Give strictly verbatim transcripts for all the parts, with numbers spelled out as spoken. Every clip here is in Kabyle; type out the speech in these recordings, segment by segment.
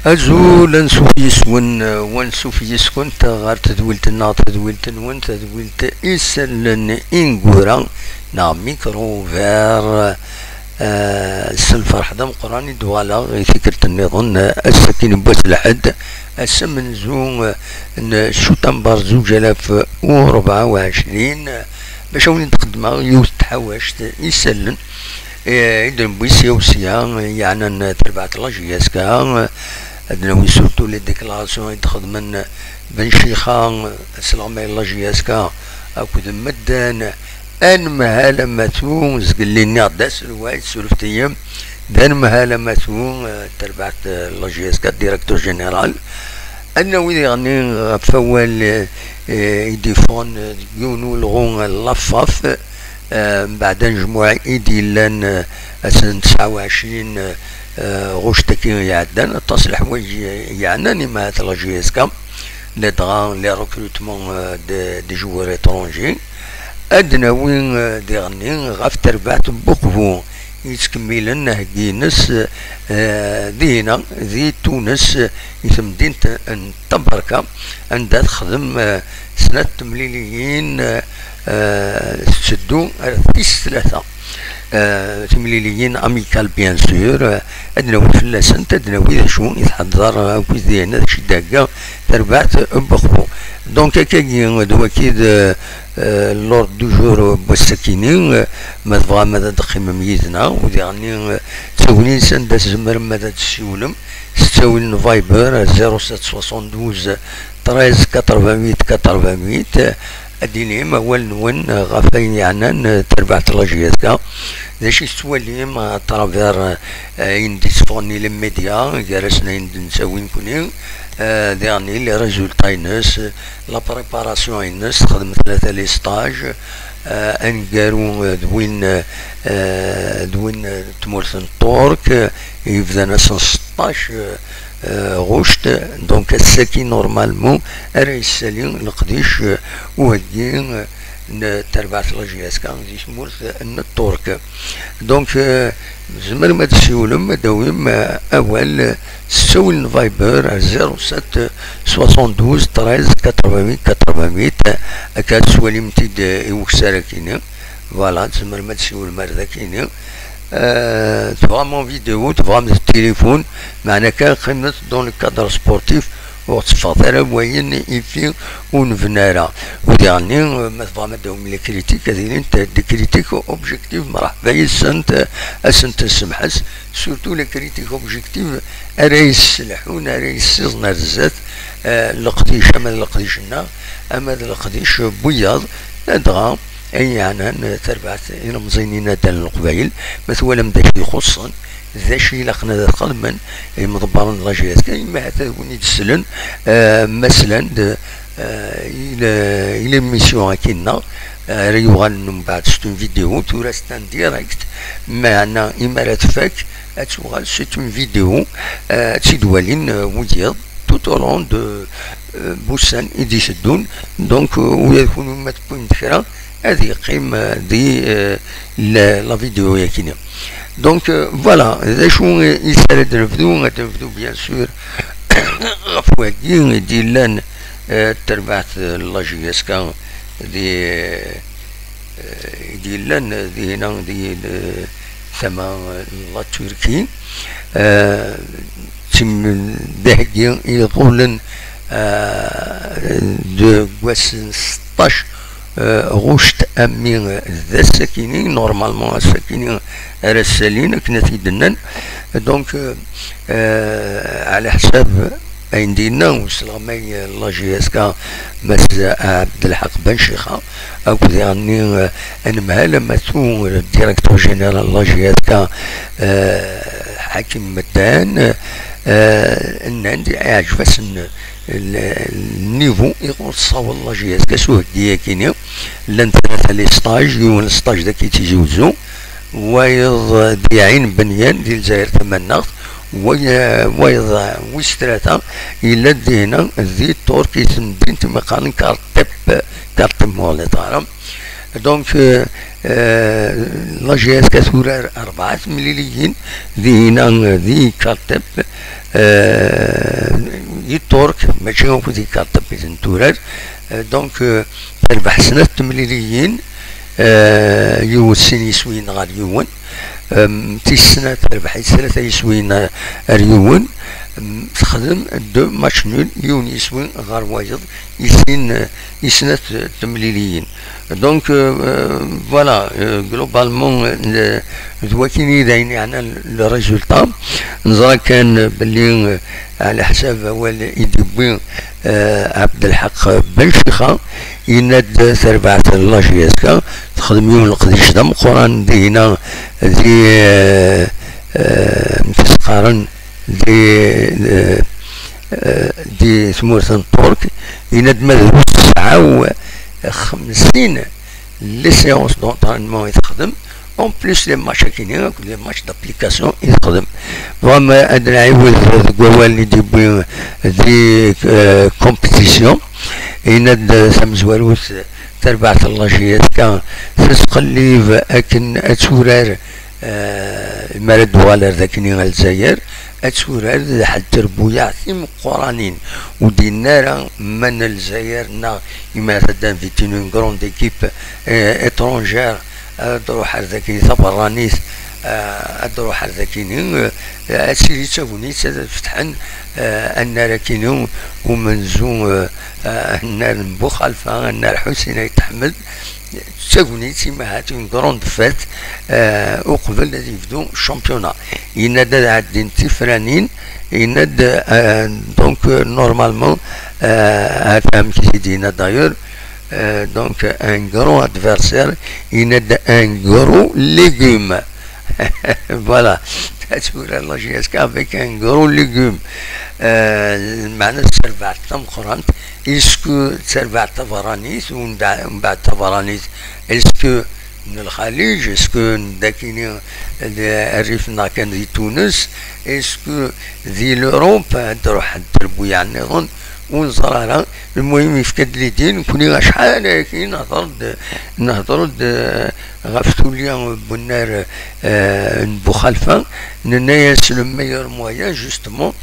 Azul, ansuf yis-wen, wansuf yis-kent ɣer tedwilt-nneɣ, tadwilt-nwen, tadwilt Isallen Ineggura, neɣ Micro Vert. Eh, s lferḥ d ameqqran i d-uɣaleɣ i tikkelt nniḍen, eh, ass-akin n wass lḥedd, ass amenzu, eh, n cutamber zuǧ alaf u rebɛa u ɛecrin, eh, bac a wen-d-qeddmeɣ yiwet n tḥawact isallen, eh, i d-newwi sya u sya, eh, yeɛnan, eh, terbaɛt la J S K, eh, ad d-nawi surtout les déclarations i d-xedmen, eh, Ben Cixa, eh, asleɣmay n la J S K akked medden, anemhal amatu, zgelli nniɣ-d aselway, surfet-iyi, d anemhal amatu, eh, terbaɛt, eh, la J S K, directeur général. Ad nawi diɣenni ɣef wawal, eh, eh, i d-iffɣen, eh, deg yiwen ulɣu, eh, n laffaf, eh, mbeɛd anejmuɛ i d-yellan, eh, ass n tesɛa u ɛecrin, eh, ɣuct-agi iɛeddan, aṭas n leḥwayeǧ yeɛnan imahat la J S K, ladɣa les recrutements, eh, de, de joueurs étrangers. Ad d-nawi, eh, diɣenni ɣef terbaɛt n Buqbu yettkemmilen aheggi-ines, eh, dihina di Tunes, i temdint n Tabarka, anda texdem, eh, snat temliliyin, eh, eh, tetteddu ar tis tlata. Eh, timliliyin amicales, bien sûr, eh, ad d-nawi fell-asent, ad d-nawi d acu i tḥedder, eh, akked dihin, d acu i d-thegga terbaɛt n Buqbu. Donc, akkagi d waki d, eh, l'ordre du jour n wass-akini, eh, ma tebɣam ad d-teqqimem yid-neɣ, u diɣenni, eh, d tagnit anda tzemrem ad d-tessiwlem s ttawil n Viber, zéro sept soixante-douze treize quatre-vingt-huit quatre-vingt-huit, ad d-tinim awal-nwen ɣef wayen yeɛnan, eh, terbaɛt la J S K. D acu i tettwalim à travers, eh, ayen d-itteffɣen i les médias, gar-asen ayen d-nettawi nekni, eh, diɣenni les résultats-ines, la préparation-ines, texdem tlata les stages, eh, aneggaru, eh, d win, eh, d win, eh, n tmurt n Ṭṭurk, eh, yebdan ass n seṭṭac, eh, eh, ɣuct, donc ass-agi normalement ara yessali leqdic, eh, uheggi, eh, n terbaɛt la J S K di tmurt n Ṭṭurk. Donc, eh, tzemrem ad tessiwlem, ad d-tawim, eh, awal, eh, s ttawil n Viber ar zéro sept soixante-douze treize quatre-vingt-huit quatre-vingt-huit, akka ad twalim-t-id, eh, i ukessar akini. Voilà, tzemrem ad tessiwlem ar dakini. Eh, tebɣam en vidéo, tebɣam d tilifun, meɛna kan qqimet dans le cadre sportif, ur ɣ-teffɣet ara wayen ifi ur nebni ara. U diɣenni, eh, ma tebɣam ad d-tawim les critiques, ad ilint des critiques objectives, mreḥba yis-sent, eh, ad sent-nsemḥes, surtout les critiques objectives ara yesselḥun, ara yessiẓen ar zdat, eh, leqdic, ama d leqdic-nneɣ, ama d leqdic n wiyaḍ, ladɣa ayen yeɛnan, eh, tarbaɛt ilemẓiyen n yinaddalen n Leqbayel, ma twalam d acu ixuṣṣen, d acu ilaqen ad t-xedmen yimḍebbren n la J S K, imahat ad wen-id-slen, eh, ma slan-d, eh, i le-, i l'émission akkinna, eh, ara yuɣalen mbeɛd c'est une vidéo, tura c'est un direct, meɛna imi ara tfak, ad tuɣal c'est une vidéo, eh, ad tt-id-walin, eh, wiyiḍ, tout au long de, eh, n wussan i d-iteddun. Donc, eh, ula d kunwi ma tewwim-d kra, ad yeqqim, eh, di, eh, la, la vidéo-yakini. Donc, eh, voilà, d acu i s ara d-nebdu? Ad d-nebdu, bien sûr, ɣef wagi i d-yellan, eh, terbaɛt, eh, la J S K di, eh, i d-yellan dihina di, eh, tama n la Turquie. Eh, tim-, d aheggi iḍulen, eh, deg wass n seṭṭac, eh, ɣuct, ami d ass-akini, normalement ass-akini ara ssalin, akken ad t-id-nnan. Donc, eh, eh, ɛla ḥsab ayen d-yenna usleɣmay n la J S K, Mass Ɛebdelḥaq Ben Cixa, akked diɣenni, eh, anemhal amatu, directeur général n la J S K, eh, Ḥakim Meddan, eh, nnan-d iɛǧeb-asen l-, le niveau iɣur tessaweḍ la J S K s uheggi-yakini. Llan tlata les stages, yiwen stage dagi Tizi Uzzu, wayeḍ di Ɛin Benyan di Lezzayer Tamannaɣt, way-, wayeḍ wis tlata yella dihina di Ṭṭurk i temdint mi qqaren Kartep, Kartep Muɣli Ṭara. Donc, euh, euh, la G S K turar rebɛa temliliyin dinna, euh, di Kalteb, euh, di Ṭṭerk, mačči akk di Kalteb i ten-turar. Euh, donc, euh, terbeḥ snat temliliyin, euh, yiwet sin yiswiyen ɣer yiwen. Euh, tis snat terbeḥ-itt tlata yiswiyen ɣer yiwen. Euh, texdem deux matchs nuls, yiwen yiswi ɣer wayeḍ, i sin, euh, i snat temliliyin. Donc, euh, euh, voilà, euh, globalement, euh, d wakin i d ayen yeɛnan le résultat. Neẓra kan belli, euh, ɛla ḥsab awal i d-yewwi, euh, Abdelhak Ben Chixa, yenna-d terbaɛt n la G S K texdem yiwen leqdic d ameqqran dinna di, euh, euh, amek i s-qqaren, di, euh, euh, di tmurt n Ṭṭerk, yenna-d ma d tesɛa u xemsin les séances d'entraînement i texdem, en plus les matchs akini akked les matchs d'application i texdem. Bɣam ad nɛiwed deg wawal i d-yewwi di, euh, compétition, yenna-d tamezwarut, terbaɛt n la G S K tesqellib akken ad turar, euh, mi ara d-tuɣal ar dakni ɣer Lezzayer, ad turar d ḥedd trebbuyaɛ timeqqranin, ur d-yenna ara ma n Lezzayer neɣ imi ara d-invitini une grande équipe, euh, étrangère, ad d-truḥ ar dakini taberranit, euh, ad d-truḥ ar dakini, euh, ad tili d tagnit ad fetḥen, euh, annar akini umenzu, euh, euh, annar n Buxalfa, annar Ḥusin Ayt Ḥmed, d tagnit, imi ahat une grande fête, euh, uqbel ad yebdu championnat. Yenna-d ad ɛeddin tifranin, yenna-d, euh, donc, euh, normalement, euh, ahat amek i t-id-yenna d'ailleurs, euh, donc un grand adversaire, yenna-d un gros légume. Voilà. Ad turar la G S K avec un gros légume. Euh, meɛna d tarbaɛt tameqqrant, est-ce que d tarbaɛt taberranit, u mbeɛ-, mbeɛd taberranit, est-ce que n Lxaliǧ, est-ce que n dakini, d rrif neɣ kan di Tunes, est-ce que di l'Europe, ad d-ruḥ d trebbuyaɛ nniḍen, ur neẓri ara. Lmuhim, yefka-d l'idée, nekni acḥal ayagi nehder-d, nehder-d, euh, ɣef tulya n unnar, euh, n Buxalfa, nenna-yas le meilleur moyen, justement,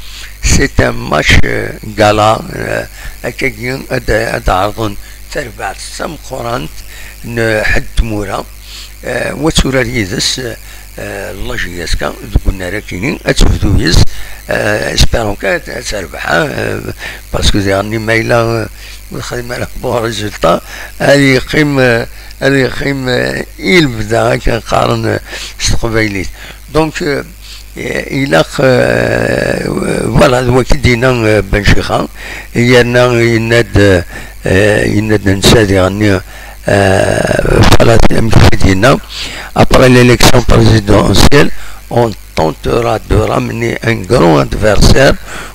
c'est un match, euh, gala, euh, akkagi ad, ad ɛerḍen tarbaɛt tameqqrant n ḥedd tmura, euh, wa turar yid-s, euh, la G S K deg unnar akini, ad tebdu yis, euh, espérons kan ad, ad terbeḥ, euh, parce que diɣen ma yella, euh, ur xdim ara bon résultat, ad yeqqim, euh, ad yeqqim, euh, i lebda, akken qqaren, euh, s teqbaylit. Donc, euh, ilaq, euh, voilà, d waki d-yenna, euh, Ben Chixa, yerna yenna-d, euh, yenna-d netta diɣen, euh, voilà, amek i d-yenna, après l'élection présidentielle, on tentera de ramener un grand adversaire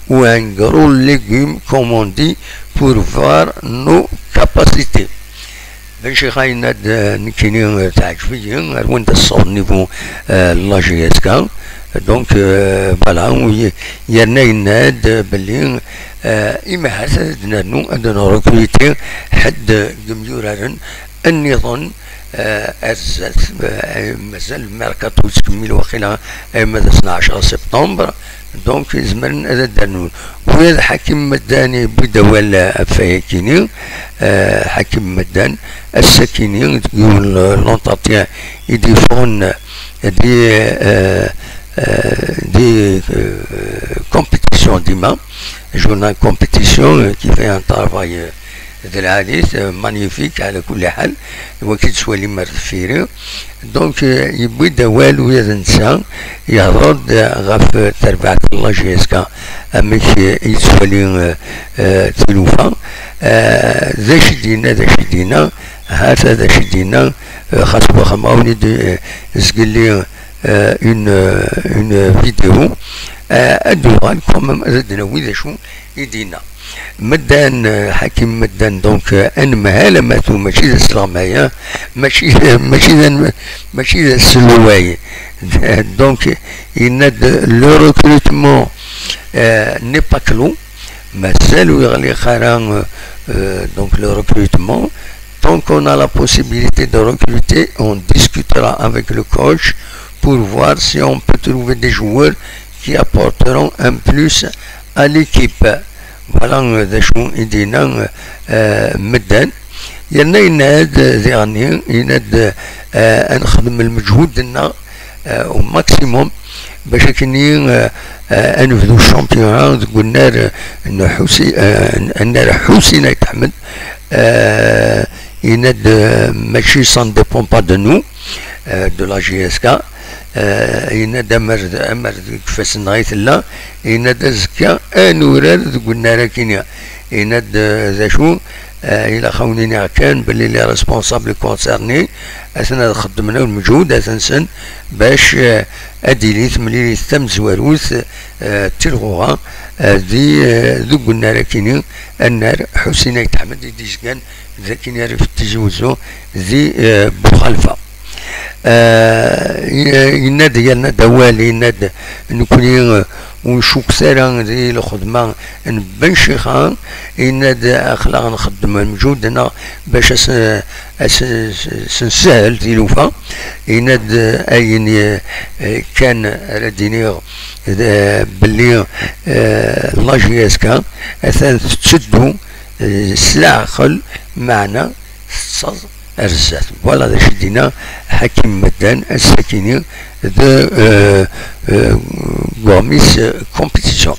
ou un gros légume, comme on dit, pour voir nos capacités. Ben Chixa yenna-d, euh, nekkini, euh, teɛǧeb-iyi, ar wanda tessaweḍ niveau, euh, la G S K. Donc, euh, voilà, u ye-, yerna yenna-d, euh, belli, euh, imi ahat ad nernu, ad nrekruti ḥedd, euh, n yimyuraren nniḍen, euh, ar zdat, euh, mazal lmerkaṭu yettkemmil waqila arma d ass n ɛecṛa septembre. Donc, zemren ad d-rnun. Wiyaḍ Ḥakim Meddan yewwi-d awal ɣef wayakini, euh, Ḥakim Meddan, ass-akini, deg yiwen l-, l'entretien i d-yeffɣen di, euh, euh, di, euh, compétition dima, journal compétition, euh, qui fait un travail, euh, d lɛali, euh, magnifique, ɛla kulli ḥal, waki d-tettwalim ar deffir-i. Donc, euh, yewwi-d awal ula d netta, yehḍer-d ɣef terbaɛt n la G S K, amek, euh, i yettwali, euh, euh, tilufa. Euh, d acu i d-yenna, d acu i d-yenna, hata d acu i d-yenna, euh, xas waxam awen-id, euh, zgelli, euh, une, euh, une vidéo, euh, ad d-uɣal quand même, ad d-nawi d acu i d-yenna. Meddan, euh, Ḥakim Meddan, donc, euh, anemhal amatu, mačči d asleɣmay, hein, mačči, mačči d an-, mačči d aselway. Donc, yenna-d le recrutement, euh, n'est pas clos, mazal ur yeɣliq ara, euh, euh, donc le recrutement, Tant qu'on a la possibilité de recruter, on discutera avec le coach pour voir si on peut trouver des joueurs qui apporteront un plus à l'équipe. Voilà, euh, d acu i d-yenna, euh, Medden. Yerna yenna-d, euh, diɣenni, yenna-d, euh, ad nexdem lmeǧhud-nneɣ, euh, au maximum bac akken-nni, euh, euh, ad nebdu championnat deg unnar, euh, n Ḥusi-, euh, n-, unnar Ḥusin Ayt Ḥmed. Euh, yenna-d, euh, mačči, ça ne dépend pas de nous, euh, de la J S K. Euh, yenna-d amer, amer deg ifassen-nneɣ i tella, yenna-d azekka ad nurar deg unnar akkin-nni. Yenna-d, euh, d acu, euh, ilaq a wen-iniɣ kan belli les responsables concernés aten ad xeddmen lmeǧhud at-nsen bac, euh, ad d-tili temlilit tamezwarut, euh, d tilɣuɣa, euh, di, euh, deg unnar akkin-nni, unnar Ḥusin Ayt Ḥmed i d-yezgan d akken ara ifetti Tizi Wezzu di, eh, Buxalfa. Eh, yenna-d, yerna-d awal, yenna-d, nekkni, eh, ur ncukket ara di lxedma n Ben Cixa, yenna-d, aql-aɣ nxeddem lmeǧhud-nneɣ bac as, as, as nessahel tilufa, yenna-d, eh, ayen, eh, kan ara d-iniɣ, d, eh, belli, eh, la J S K atan tetteddu, eh, s leɛqel, meɛna tettaẓ ar zdat. Voilà d acu i d-yenna Ḥakim Medden ass-akini d, euh, euh, Gomis, euh, compétition.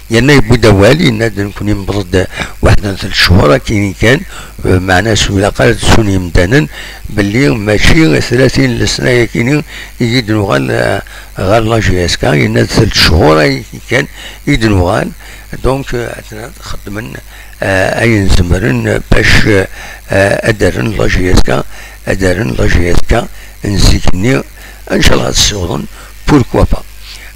Yerna yewwi-d awal, yenna-d nekkni newweḍ-d waḥed n telt cchur akini kan, euh, meɛna s ilaq ara d-ssun yimdanen belli mačči tlatin n lesna-yakini i d-nuɣal, euh, ɣer la J S K, yenna-d telt cchur akini kan i d-nuɣal, donc, euh, atnan xeddmen, euh, ayen zemren bac, euh, ad d-rren la J S K, ad d-rren la J S K n zik-nni, ncallah ad ssiwḍen, pourquoi pas.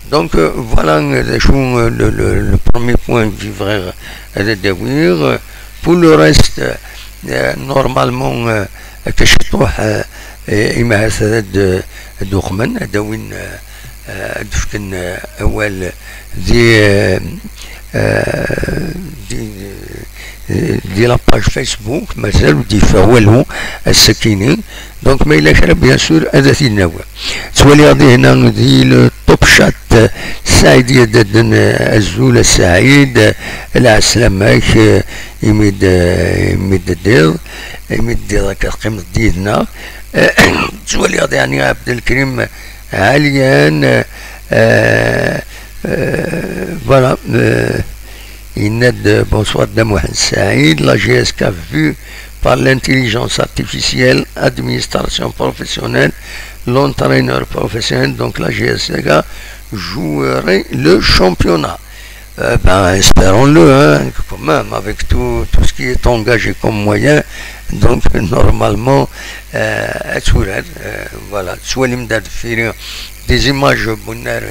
Donc, euh, voilà, euh, d acu, euh, le, le, le premier point que je voudrais, euh, ad d-awiɣ. Pour le reste, euh, normalement, euh, akka ciṭuḥ, euh, euh, imahat ad d-, ad d-uqmen, ad d-awin, euh, euh, ad d-fken, euh, awal di, euh, euh, di, euh, di la page Facebook, mazal ur d-yeffeɣ walu ass-akini. Donc, ma yella kra, bien sûr, ad t-id-nawi. Ttwaliɣ dihna di le top chat, euh, Saïd Yaddaden, euh, azul a Saïd, euh, lɛeslama-k, euh, imi d-, euh, imi d-teddiḍ, imi d-teddiḍ akka teqqimeḍ did-neɣ. Euh, ttwaliɣ diɣenni Abdelkrim Alian, euh, euh, voilà, euh, yenna-d, bonsoir Dda Muḥend Saïd, la J S K vue par l'intelligence artificielle, administration professionnelle, l'entraîneur professionnel, donc la J S K jouerait le championnat. Euh, ben, espérons-le, hein, quand même, avec tout, tout ce qui est engagé comme moyen. Donc, normalement, euh, ad turar, euh, voilà, ttwalim-d ar deffir-i des images n unnar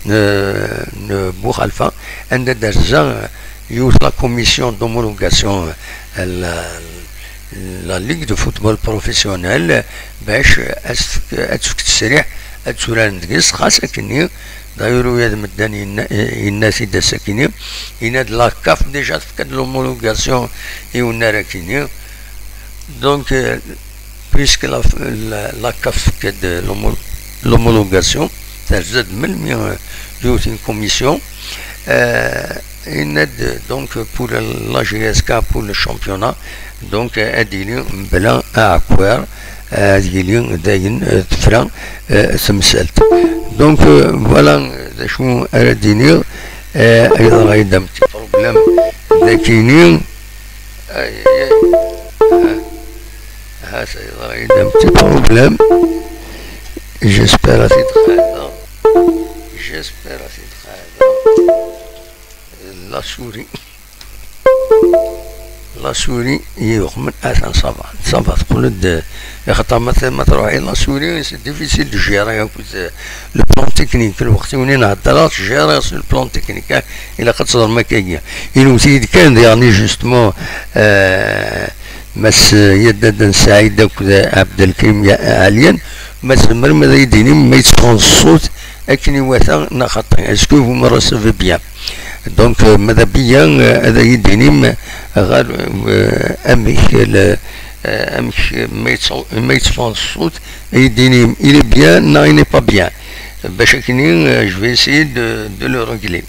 n, n Buxalfa, anda d-terza, euh, yiwet la commission d'homologation, euh, la, la Ligue de football professionnel, bac ad tefk, ad tefk ttesriḥ ad tturaren deg-s, xas akkenni, d'ailleurs, ula d Medden yenna, yenna-t-id ass-akkenni, yenna-d la CAF déjà tefka-d l'homologation i unnar akkenni. Donc, euh, puisque la, la, la CAF tefka-d l'homo-, l'homologation, terza-d melmi, euh, yiwet n commission, euh, yenna-d, donc, pour la J S K, pour le championnat, donc, euh, ad yili mebla aɛekkiṛ, euh, ad yili dayen, euh, tefra, euh, temsalt. Donc, euh, voilà, euh, d acu ara d-iniɣ, euh, yeḍra-yi-d un petit problème d akini. Aïe, aïe, aïe. Ah, ah, ça y est, il y a un petit problème. J'espère à cette fois. J'espère à cette fois. La souris. La souris, il y a un, attends, ça va. Ça va, تقول د-, يا خاطر ما ت-, ما تروح إلا la souris, c'est difficile de gérer. Le plan technique, الوقت وين نهضر، gérer sur le plan technique, hein. إلا قد صدر ما كاين. Il nous dit كان ديرني justement, euh, Mass Yaddaden Saïd akked Abdelkrim Ya-, Alian, ma tzemrem ad yi-d-tinim ma yetteffeɣ ṣṣut akken iwata neɣ xaṭi. Est-ce que vous me recevez bien? Donc, euh, ma d abiyya, euh, ad yi-d-tinim ɣer, euh, amek le, amek ma yetteffeɣ ṣṣut, ad yi-d-tinim il est bien neɣ il n'est pas bien. Bac akkenni, euh, je vais essayer de, de le régler.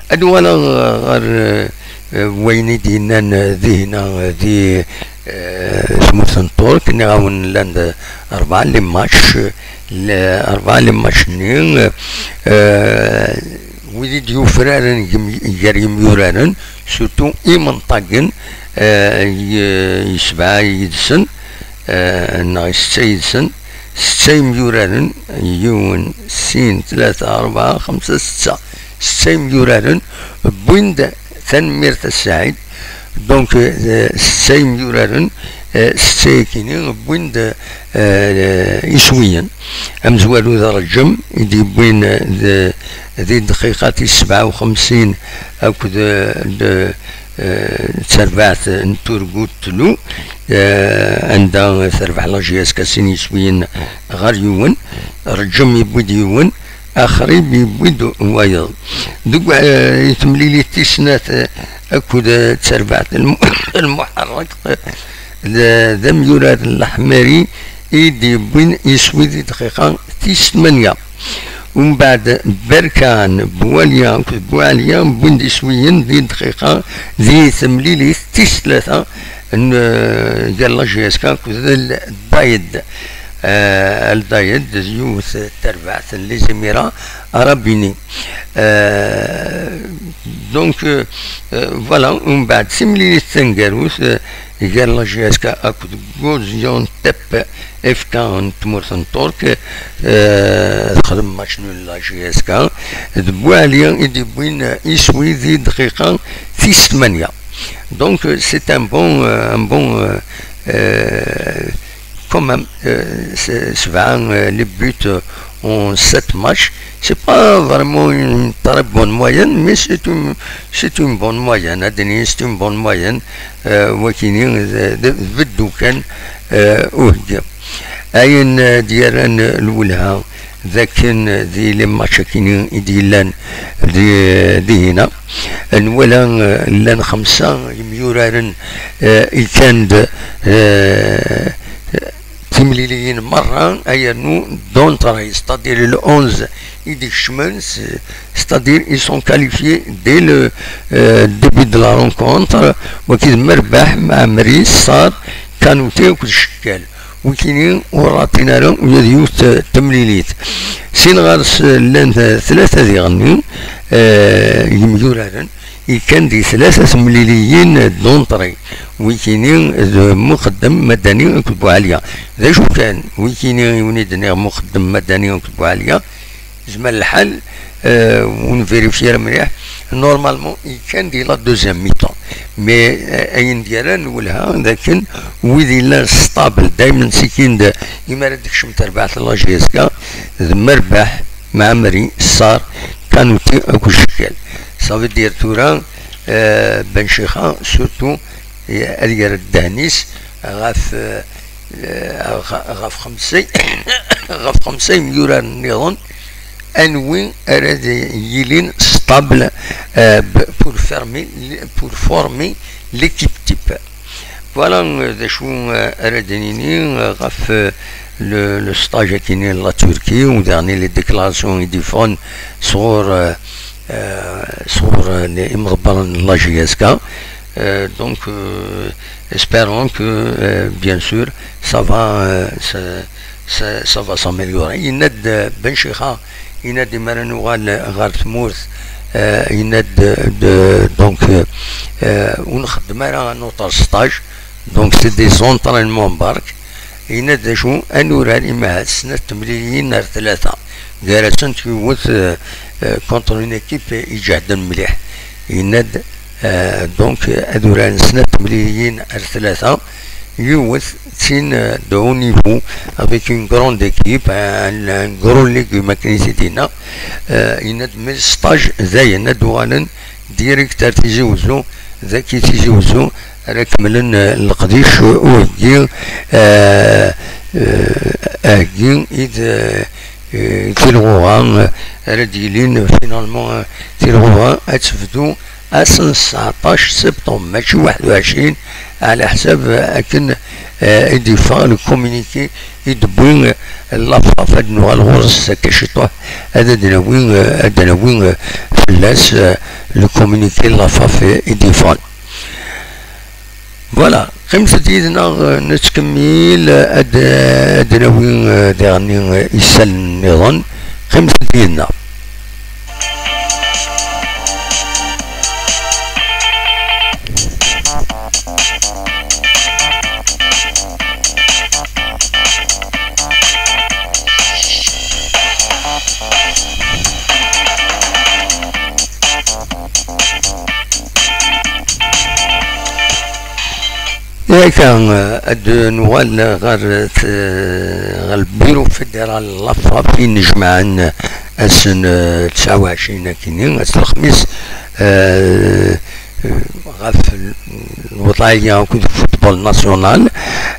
Ad uɣaleɣ, euh, ɣer, euh, euh, wayen i d-yennan, euh, dihna, euh, di, euh, tmurt n Ṭṭurk. Nniɣ-awen llan-d, euh, rebɛa les matchs, euh, le-, rebɛa les matchs-nni, euh, euh, wid i d-yufraren gem-, gar yimyuraren, surtout imenṭagen, euh, y-, yesɛa yid-sen, euh, neɣ isetta yid-sen, setta imyuraren, yiwen, sin, tlata, rebɛa, xemsa, setta, setta imyuraren wwin-d, tanemmirt a Saɛid. Donc, euh, setta imyuraren, euh, setta-yakini wwin-d, euh, iswiyen. Amezwaru d Reǧem i d-yewwin, euh, d-, di dqiqa tis sebɛa u xemsin akked, euh, d-, euh, d terbaɛt n Turgut Tlu, euh, anda terbeḥ la J S K sin yiswiyen ɣer yiwen. Reǧem yewwi-d yiwen, Axrib yewwi-d wayeḍ. Deg, euh, i temlilit tis snat, euh, akked, euh, d terbaɛt n Lmu-, Lmuḥerrek, euh, d, d amyurar n Leḥmari i d-yewwin iswi di dqiqa tis tmanya. Umbeɛd Berkan, Buɛalya akked Buɛalya wwin-d iswiyen di dqiqa, di temlilit tis tlata n, euh, gar la J S K akked Ldaid. Euh, Ldaid d yiwet n terbaɛt n les Émirats Arabes Unis. Euh, donc, euh, euh, voilà, umbeɛd timlilit taneggarut, euh, gar la J S K akked Gaziantep F K n tmurt n Ṭṭurk, euh, texdem match nul la J S K, d Buɛalya i d-yewwin, euh, iswi di dqiqa tis tmanya. Donc, euh, c'est un bon, euh, un bon, euh, euh, quand même, euh, c'est, c'est vingt, euh, les buts, euh, en sept matchs. C'est pas vraiment une très bonne moyenne, mais c'est une, c'est une bonne moyenne. Ad d-nini, c'est une bonne moyenne. Euh, wakini, euh, d, d beddu kan, euh, uheggi. Ayen, euh, d-yerran, euh, lwelha, d akken, euh, di les matchs akini i d-yellan di, dihina, nwala, euh, llan xemsa yemyuraren, euh, ikan-d, euh, timliliyin merra, ayernu d'entrée, c'est-à-dire le onze i d-ikecmen, c'est-à-dire ils sont qualifiés dès le, euh, début de la rencontre. Waki d Merbeḥ, Mɛemmri, Ṣṣar, Kanuti akked Cekkal. Wikini ur ratin ara ula d yiwet, euh, temlilit. Sin ɣer-s, euh, llan, euh, tlata diɣenni, euh, yemyuraren. Yekkan di tlata temliliyin d'entrée. Wikini d Muqeddem Madani akked Buɛalya. D acu kan, wikini i wen-id-nniɣ, Muqeddem Madani akked Buɛalya, zman lḥal, euh, ur nvérifyé ara mliḥ. Normalement, yekkan di la deuxième mi-temps. Mais, euh, ayen d-yerran lwelha, d akken wid yellan stable, daymen sikin d, imi ara d-tekcem terbaɛt n la J S K, d Merbeḥ, Mɛemmri, Ṣṣar, Kanuti akked Cekkal. Ça veut dire tura, euh, Ben Chixa, surtout, eh, ad yerr ddehn-is ɣef, euh, ɣ-, ɣef xemsa, ɣef xemsa yemyuraren nniḍen, anwi ara d-, yilin stable, euh, b-, pour fermer, pour former l'équipe type. Voilà, euh, d acu, euh, ara d-nini, euh, ɣef, euh, le, le stage akini n la Turquie, u daɣen les déclarations i d-yeffɣen sɣur, euh, euh, sɣur, euh, les imḍebbren n la J S K. Euh, donc, euh, espérons que, euh, bien sûr, ça va, euh, ça, ça, ça va s'améliorer. Yenna-d, euh, Ben Chixa, yenna-d imi ara nuɣal ɣer tmurt, euh, yenna-d, euh, de, donc, euh, euh, ur nxeddem ara un autre stage. Donc, c'est des entraînements barques. Yenna-d d acu, ad nurar imahat snat temliliyin ar tlata. Gar-asent yiwet, euh, euh, contre une équipe iǧehden mliḥ. Yenna-d, euh, donc, ad uraren snat temliliyin ar tlata. Yiwet d tin, euh, de haut niveau, avec une grande équipe, un, un gros légume, akken i t-id-yenna. Euh, yenna-d, mais stage dayen, ad uɣalen direct ar Tizi Wezzu, dagi Tizi Wezzu, ara kemmlen, euh, leqdic uheggi, euh, euh, aheggi i d, euh, euh, tilɣuɣa, euh, ara d-yilin, euh, finalement, euh, tilɣuɣa ad tebdu ass n tseɛṭac septembre, mačči waḥed u ɛecrin, ɛla ḥsab, euh, akken euh, i d-yeffeɣ le communiqué i d-tewwi, euh, la FAF. Ad nuɣal ɣur-s akka ciṭuḥ, ad d-nawi, euh, ad d-nawi, euh, fell-as, euh, le communiqué n la FAF i d-yeffɣen. Voilà, qqimet-d yid-neɣ, euh, nettkemmil, euh, ad, euh, ad d-nawi, euh, diɣenni, euh, isallen nniḍen. Qqimet-d yid-neɣ. Yak, eh, ad nuɣal ɣer, eh, ɣer lbiru fédéral n la FAF i nejmaɛen ass n, eh, tesɛa u ɛecrin akkenni, ass n lexmis, eh, ɣef lewḍeɛ akked football national.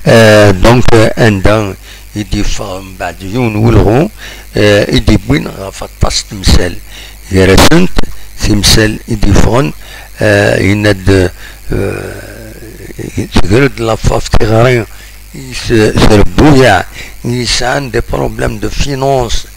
Eh, donc, eh, anda i d-yeffeɣ mbeɛd yiwen n welɣu, eh, i d-yewwin ɣef aṭas n temsal. Gar-asent, timsal i d-yeffɣen, eh, yenna-d, eh, tegred la FAF tiɣri i t-, trebbuyaɛ yesɛan des problèmes de finance,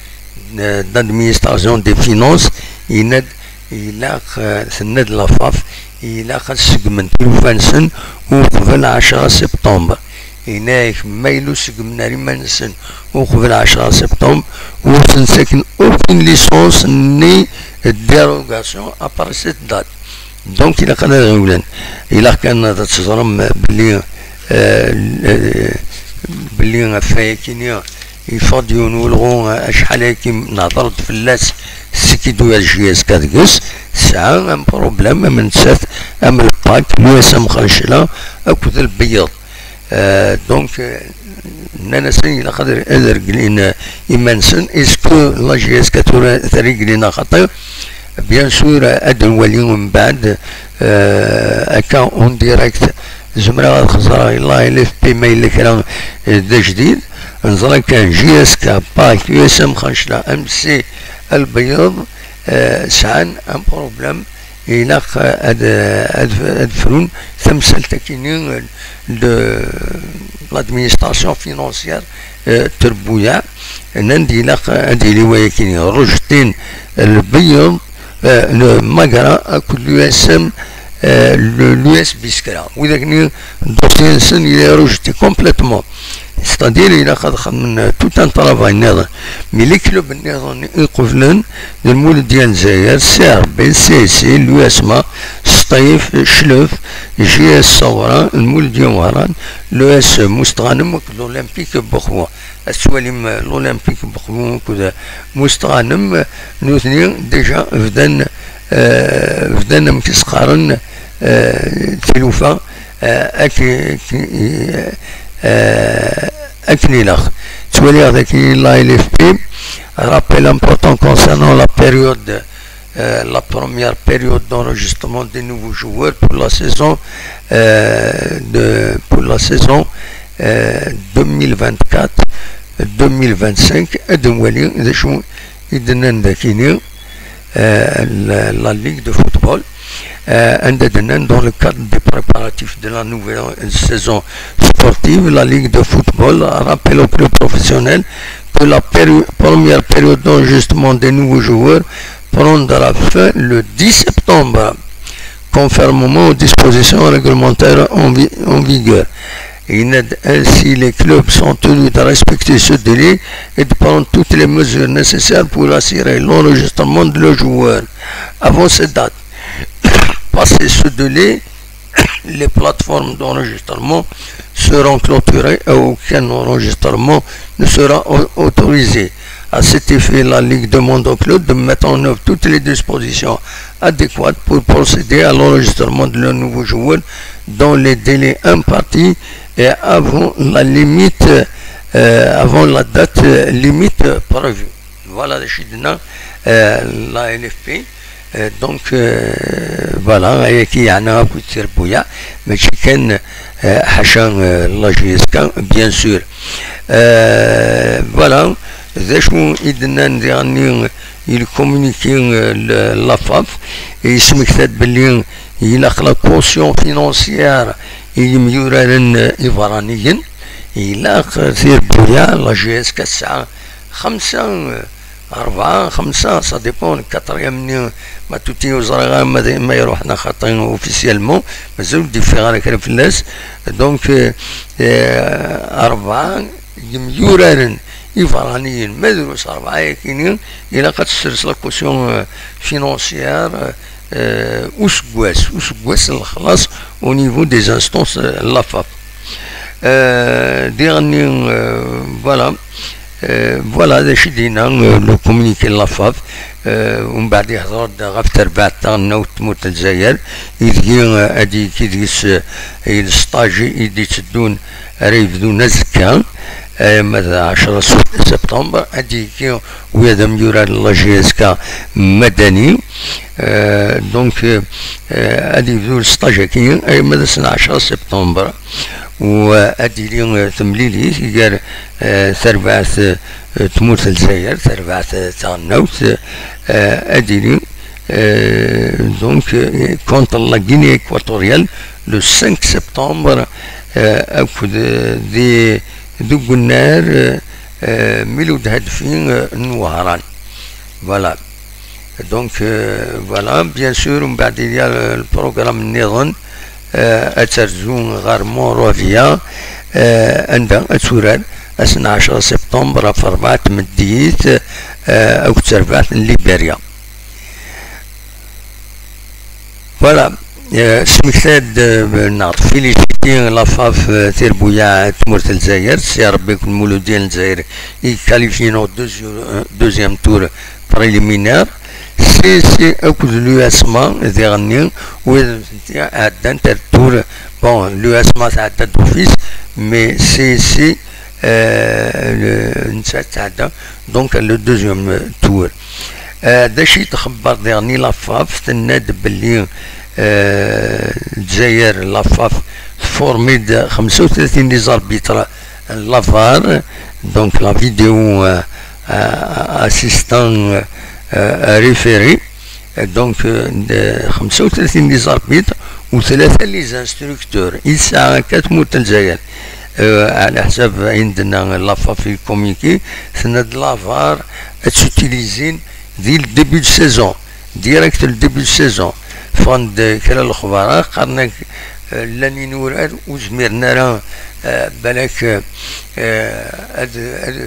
eh, d'administration des finances, yenna-d ilaq, eh, tenna-d la FAF, ilaq ad seggmen tilufa-nsen uqbel ɛecra septembre. Yenna-ak, ma yella ur seggmen ara iman-nsen uqbel ɛecra septembre, ur sen-ttaken aucune licence ni dérogation à partir de cette date. Donc, ilaq ad ɣiwlen. Ilaq kan ad teẓrem belli, eh, eh, belli ɣef wayakini yeffeɣ-d yiwen n welɣu, eh, acḥal ayagi nehder-d fell-as, seg i d-yuɣal J S K deg-s, tesɛa am problème, am nettat, am le PAC, l'U S M Xancla akked lbeyyeḍ. Euh, donc, euh, nnan-asen ilaq ad, ad reglen, euh, iman-nsen. Est-ce que la J S K tura terreglin axaṭer? Bien sûr, euh, ad nwali mbeɛd, euh, akka en direct. Zemreɣ ad xeẓreɣ la L F P ma yella kra, euh, d ajdid. Neẓra kan J S K, PAC, U S M Xancla, M C, Lbeyyeḍ, euh, sɛan un problème. Ilaq ad, ad, ad frun tamsalt-akini de l'administration financière, euh, trebbuyaɛ, nnan-d ilaq ad yili wayakini, rejetin lbeyyeḍ, euh, le Magra akked l'U S M, euh, le, l'U S Biskra. Widak-nni, dossier-nsen, il est rejeté complètement. C'est-à-dire, ilaq ad xedmen tout un travail nniḍen. Mais les clubs nniḍen iqublen, d Lmuludya n Lezzayer, C R B, C S C, l'U S M A, Sṭif, Clef, J S Saoura, Lmuludya Wehran, l'U S Mustɣanem akked l'Olympique Bexwa. Ad twalim, euh, l'Olympique Bexwa akked Mustɣanem, nutni déjà bdan, euh, bdan amek i s-qqaren, euh, tilufa, euh, ak-, ak-, euh, akken ilaq. Ttwaliɣ daki la L F P, rappel important concernant la période, euh, la première période d'enregistrement des nouveaux joueurs pour la saison, euh, de, pour la saison, euh, deux mille vingt-quatre deux mille vingt-cinq. Ad nwali d acu i d-nnan dakini, euh, la, la Ligue de football, euh, anda d-nnan, dans le cadre des préparatifs de la nouvelle saison sportive, la Ligue de football rappelle aux clubs professionnels que la péri-, première période d'enregistrement des nouveaux joueurs prendra fin le dix septembre, conformément aux dispositions réglementaires en vi-, en vigueur. Ainsi, les clubs sont tenus de respecter ce délai et de prendre toutes les mesures nécessaires pour assurer l'enregistrement de leurs joueurs avant cette date. Passé ce délai, les plateformes d'enregistrement seront clôturées et aucun enregistrement ne sera au-, autorisé. À cet effet, la Ligue demande aux clubs de mettre en œuvre toutes les dispositions adéquates pour procéder à l'enregistrement de leurs nouveaux joueurs dans les délais impartis et avant la limite, euh, avant la date, euh, limite prévue. Voilà, je suis dedans, euh, la L F P. Euh, donc, euh, voilà, ayagi yeɛna akk trebbuyaɛ, mačči kan, euh, ḥaca, euh, la J S K, bien sûr. Euh, voilà, d acu i d-nnan diɣenni i le communiqué, euh, n la FAF, yesmekta-d belli ilaq la caution financière i yimyuraren, euh, ibeṛṛaniyen. Ilaq tirbuya, la J S K tesɛa xemsa, rebɛa, xemsa, ça dépend, le quatrième-nni, ma tuti ur ẓriɣ ara ma d-, ma iruḥ neɣ xaṭi officiellement, mazal ur d-yeffiɣ ara kra fell-as. Donc, euh, euh, rebɛa yemyuraren iberraniyen, ma drus rebɛa-yagi-ni, ilaq ad tessers la caution, euh, financière, euh, useggas, useggas n lexlaṣ au niveau des instances, euh, n la FAF. Euh, diɣenni, euh, voilà. Euh, voilà, d acu i d-yenna, euh, le communiqué n la FAF. Euh, umbeɛd ihder-d ɣef terbaɛt taɣelnawt n tmurt n Lezzayer, ideg, euh, ad yekki deg-s, euh, i le stage i d-itteddun, ara yebdun azekka, euh, ma d ɛecra septembre, ad yekki wid am yuraren la J S K madani. Euh, donc, euh, euh, ad yebdu le stage-agi, arma d ass n ɛecra septembre. U, euh, ad d-tili, euh, temlilit gar, euh, terbaɛt, euh, tmurt n Lezzayer, terbaɛt, euh, taɣelnawt, euh, ad d-tili, euh, donc, euh, contre la Guinée équatoriale, le cinq septembre, euh, akked, euh, di, deg unnar, euh, euh, Milud Hadfi, euh, n Wehran. Voilà. Donc, euh, voilà, bien sûr, umbeɛd il y a le, le programme nniḍen, euh, ad terzu ɣer Monrovia, euh, anda ad turar ass n ɛecra septembre ɣef rebɛa n tmeddit, euh, akked terbaɛt n Liberia. Voilà. Euh, smekta-d, euh, neɣ féliciter la FAF, euh, tirbuyaɛ n tmurt n Lezzayer, si Rebbi akked Muludya n Lezzayer i qualifien au deuxi-, euh, deuxième tour préliminaire. C S C akked l'U S M A diɣenni, wid nteenti ɛeddan ar tour. Bon, l'U S M A tɛedda d'office, mais C S C, euh, le, netta tɛedda donc le deuxième tour. Euh, d acu i d-txebber diɣenni la FAF? Tenna-d belli, euh, Lezzayer, la FAF tformi-d xemsa u tlatin des arbitres, la VAR, donc la vidéo, euh, euh, assistant, euh, euh, référé. Donc, euh, d-, xemsa u tlatin des arbitres u tlata les instructeurs i tesɛa akka tmurt n Lezzayer. Euh, ɛla ḥsab ayen d-tenna la FAF i communiqué, tenna-d la VAR ad tt-utilisent dès le début de saison, direct le début de saison. Ffɣen-d kra n lexbar, qqaren-ak, euh, llan inurar ur zmiren ara, euh, balak, euh, ad, ad,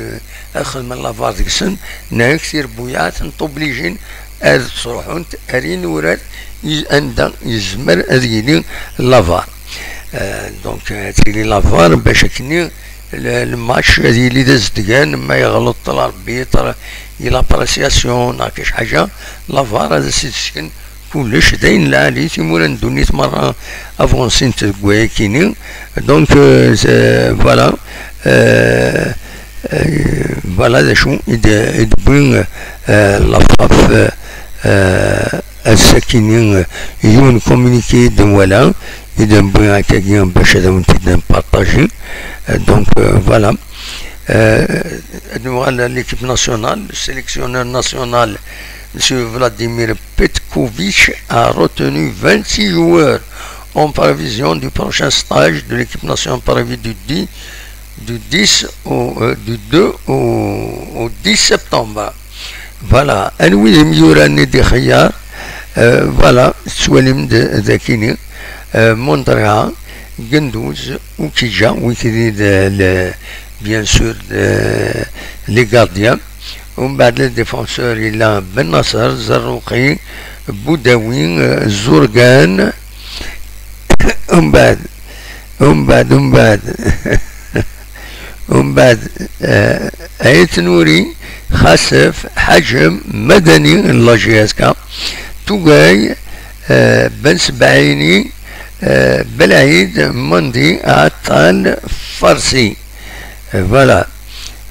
ad xedmen la VAR deg-sen, nnan-ak tirbuyaɛ tent-obligin ad ttruḥunt ar inurar i-, anda yezmer ad yili la VAR. Euh, donc, euh, ad tili la VAR bac akkenni le, le match ad yili d azedgan, ma yeɣleḍ l'arbitre i l'appréciation neɣ kra ḥaǧa, la VAR ad as-id-tesken kullec d ayen lɛali, timura n ddunit merra avancint deg wayakini. Donc, euh, c'est, voilà, euh, euh, voilà d acu i d-, i d-wwin, euh, la FAF, euh, euh, ass-akini, euh, yiwen communiqué i d-nwala, i d-newwi akkagi bac ad awen-t-id-npartaji. Euh, donc, euh, voilà. Euh, ad nuɣal à l'équipe nationale, le sélectionneur national, monsieur Vladimir Petkovic, a retenu vingt-six joueurs en prévision du prochain stage de l'équipe nationale prévu du dix, du dix au, euh, du deux au, au dix septembre. Voilà, anwi d imyura-nni d-ixeyyar? Euh, voilà, tettwalim d, d akini, euh, Mondria, Genduz, Ukija, wikidi d, le, bien sûr, de, les gardiens. Umbeɛd, les défenseurs, yella Ben Nasser, Zarruqi, Boudaoui, euh, Zourgan. Umbeɛd, umbeɛd, umbeɛd. Umbeɛd, euh, Ayt Nouri, Xasef, Ḥajem, Madani, n la J S K, Tugay, euh, Ben Sebɛini, euh, Belɛid, Mandi, Aṭal, Farsi. Euh, voilà.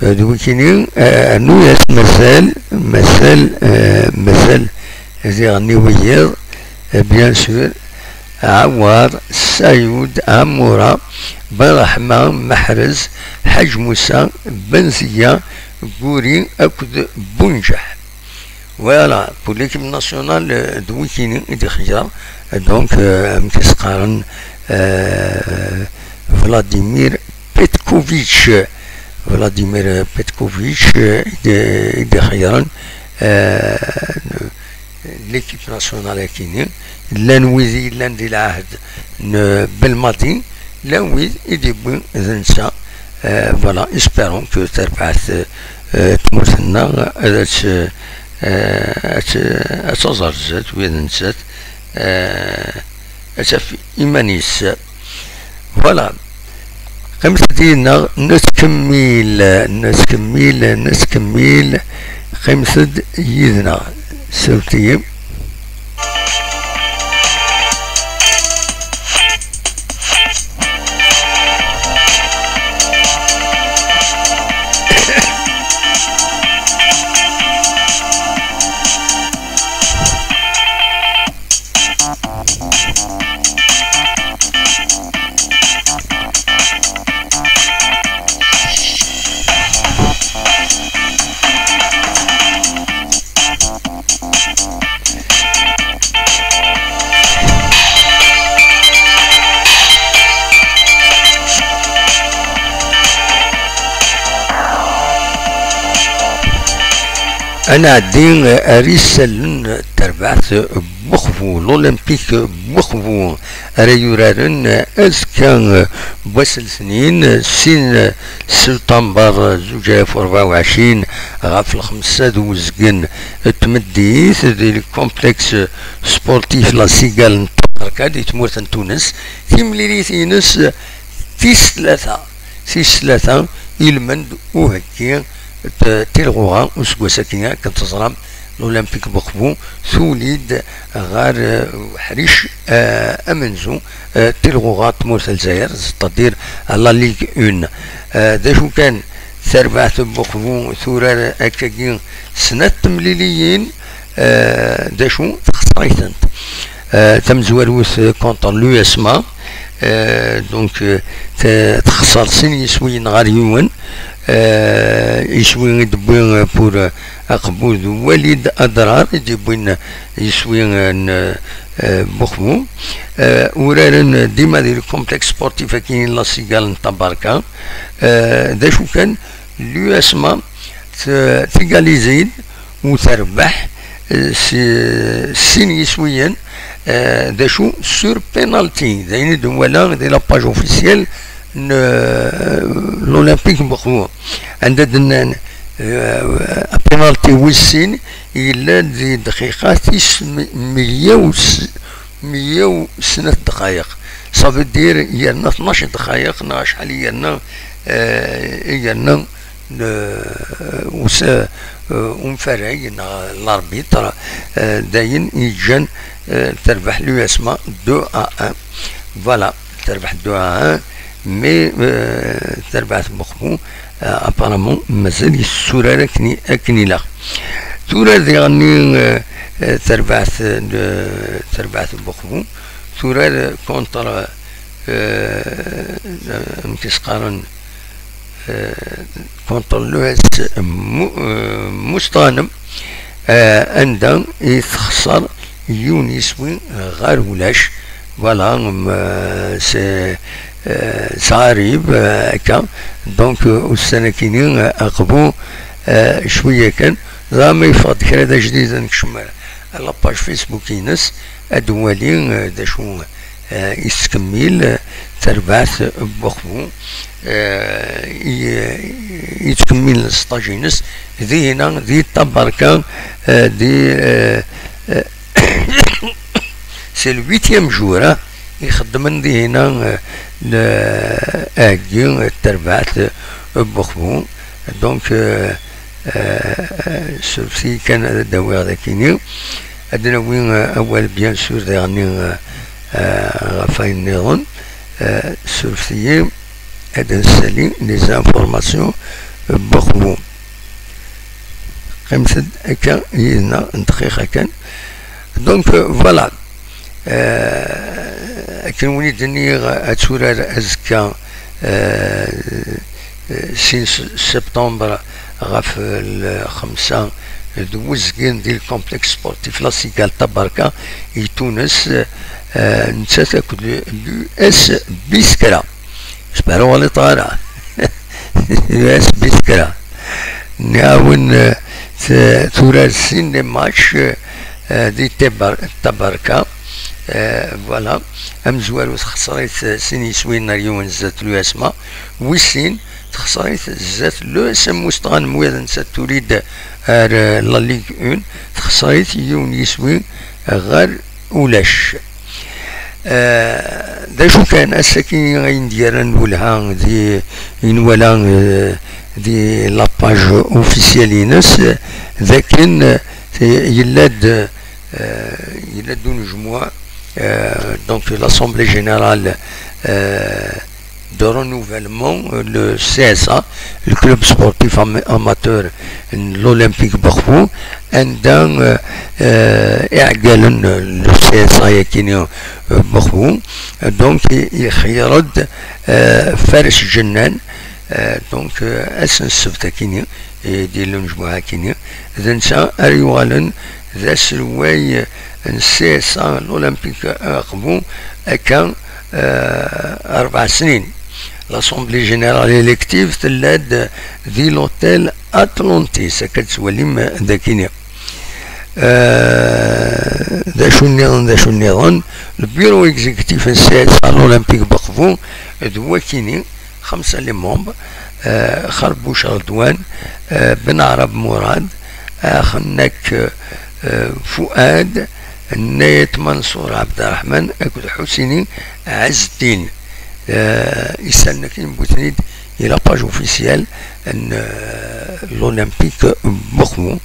Euh, d wikini, euh, rnu-yas mazal, mazal, euh, mazal diɣen i wiyiḍ, euh, bien sûr, Ɛawad, Sayud, Amura, Ben Rahma, Mahrez, Ḥaǧ Musa, Ben Ziya, Guri akked Bunǧeḥ. Voilà, pour l'équipe nationale, euh, d wikini i d-ixeyyar, donc, euh, amek i s-qqaren, euh, Vladimir Petko. Petkovic, Vladimir Petkovic, euh, i d- i d-ixeyyren, euh, l'équipe nationale akini. Llan wid yellan di lɛahd n Belmadi, llan wid i d-yewwi d netta. Euh, voilà, espérons que terbaɛt, euh, tmurt-nneɣ ad tt- euh, ad tt- ad taẓer zdat, wid nettat, euh, ad taf iman-is. Voilà. Qqimet-d yid-neɣ, nettkemmil, nettkemmil, nettkemmil. Qqimet-d yid-neɣ. Sawet-iyi. Ad nɛeddi ar isallen n terbaɛt n Buxbu, l'Olympique Buxbu, ara yuraren azekka, n wass n letnin, sin september zuǧ alaf u rebɛa u ɛecrin, ɣef lxemsa d uzgen n tmeddit, di complexe sportif La Cigale n Tabarka, di tmurt n Tunes. Timlilit-ines tis tlata, tis tlata, ilmend uheggi t- tilɣuɣa useggas akkin, akken teẓram, l'Olympique Buxbu tuli-d ɣer, euh, uḥric, euh, amenzu, euh, tilɣuɣa n tmurt n Lezzayer, c'est-à-dire à la Ligue un. Euh, d acu kan, terbaɛt n Buxbu turar akkagi snat temliliyin, euh, d acu, texṣer-itent. Euh, tamezwarut, euh, contre l'U S M A, euh, donc, euh, te- texṣer sin yiswiyen ɣer yiwen. Euh, iswi i d-wwi, euh, pour, euh, aqbud Walid Adrar, i d-yewwin iswi, euh, n, euh, Buxbu. Euh, uraren dima di complexe sportif akkin La Cigale n Tabarka. Euh, d acu kan, l'U S M A t- tégaliser-d u terbeḥ, euh, s sin yiswiyen, euh, d acu, sur penalty, d ayen i d-nwala di la page officielle n, euh, l'Olympique Buxbu, anda d-nnan, euh, penalty wis sin yella di dqiqa tis m- meyya u s- meyya u snat dqayeq. Ça veut dire yerna tnac dqayeq, neɣ acḥal i yerna, euh, i yerna, euh, us- euh, umfarag neɣ l'arbitre, euh, d ayen yeǧǧan, euh, terbeḥ l'U S M A deux à un. Voilà, terbeḥ deux à un, mais, euh, terbaɛt n Buxbu, euh, apparemment mazal yetturar akken i- akken ilaq. Tura diɣenni, euh, euh, terbaɛt n terbaɛt n Buxbu, turar contre, euh, amek i s-qqaren, euh, contre l'U S Mu- euh, Musṭanem, euh, anda i texṣer yiwen yiswi ɣer ulac. Voilà, mm, euh, c'est, euh, ça arrive, euh, akka. Donc, euh, ussan akini, euh, aqbu, euh, cwiya kan. Dɣa ma yeffeɣ-d kra d ajdid, ad nekcem ar la page Facebook-ines, ad nwali, euh, d acu, euh, yettkemmil, euh, terbaɛt n Buxbu, euh, i- yettkemmil stage-ines dihina di Tabarka, euh, di, euh, euh, c'est le huitième jour, hein, ixeddmen dihina, euh, le- aheggi, euh, terbaɛt, euh, Buxbu. Donc, euh, euh, surfti kan ad d-awiɣ dakini. Ad d-nawi, euh, awal, bien sûr, diɣenni, euh, euh, ɣef wayen nniḍen. Euh, surfti ad nsali les informations, euh, Buxbu. Qqimet-d akka yid-neɣ n dqiqa kan. Donc, euh, voilà. Euh, akken win i d-nniɣ, ad turar azekka, euh, euh, sin s- septembre ɣef lxemsa d wezgen di complexe sportif La Cigale Tabarka i Tunes, euh, nettat akked l'U S Biskra. J'espère ur ɣliṭeɣ ara. l'U S B kra. Nniɣ-awen, eh, t-, turar sin les matchs, eh, eh, di Tabar-, Tabarka. Eh, voilà. Amezwaru texṣer-it, eh, sin yiswiyen ar yiwen zdat l'U S M A. Wis sin, texṣer-it zdat l'U S M Mustɣa n Mwiḍ, netta tuli-d ar, eh, la Ligue un. Texṣer-it yiwen yiswi ɣer ulac. Eh, d acu kan, ass-agi ayen d-yerran d welha di, i nwala, eh, di la page officielle-ines, d akken, eh, yella-d, eh, yella-d unejmuɛ, eh, donc l'Assemblée Générale, eh, de renouvellement, euh, le C S A, le Club Sportif Am-, Amateur n l'Olympique Baxfu, anda, euh, euh, iɛeggalen, euh, le C S A yakini, euh, Baxfu, euh, donc i-, ixeyyer-d, euh, Fares Ǧennan, euh, donc, euh, ass n ssebt akini, i d-yella unejmuɛ akini, d netta ara yuɣalen d aselway n C S A l'Olympique Baxfu akka, eh, rebɛa snin. L'Assemblée Générale Élective tella-d di l'Hôtel Atlantis, akka d-tettwalim dagini. Eh, d acu nniḍen, d acu nniḍen, le bureau exécutif n C S A l'Olympique Baxfu d wakini, خمسة les membres, eh, Xerbuc Redwan, eh, Ben Arab Murad, Axennak, eh, Fuad, Nayet Mansour Abderrahman akked Ḥusini Ɛezdin. Eh, isalen-agi wwin-ten-id i la page officielle n, eh, l'Olympique Baxfu.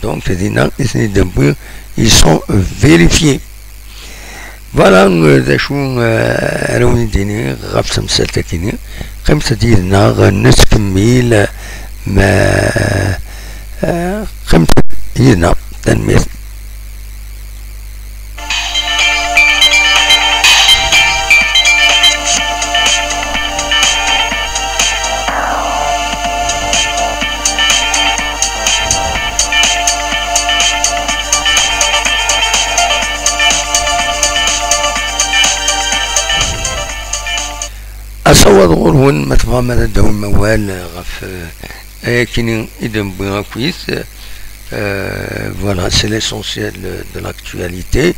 Donc, dinna i ten-id-newwi, ils sont vérifiés. Voilà, eh, d acu, eh, ara wen-d-iniɣ ɣef temsalt-agi-nni. Qqimet-d yid-neɣ, eh, nettkemmil, eh, ma, eh, qqimet yid-neɣ. Tanemmirt. Asawaḍ ɣur-wen, ma tebɣam ad d-tawim awal ɣef, eh, ayakini i d-newwi akkit. Eh, voilà, c'est l'essentiel de l'actualité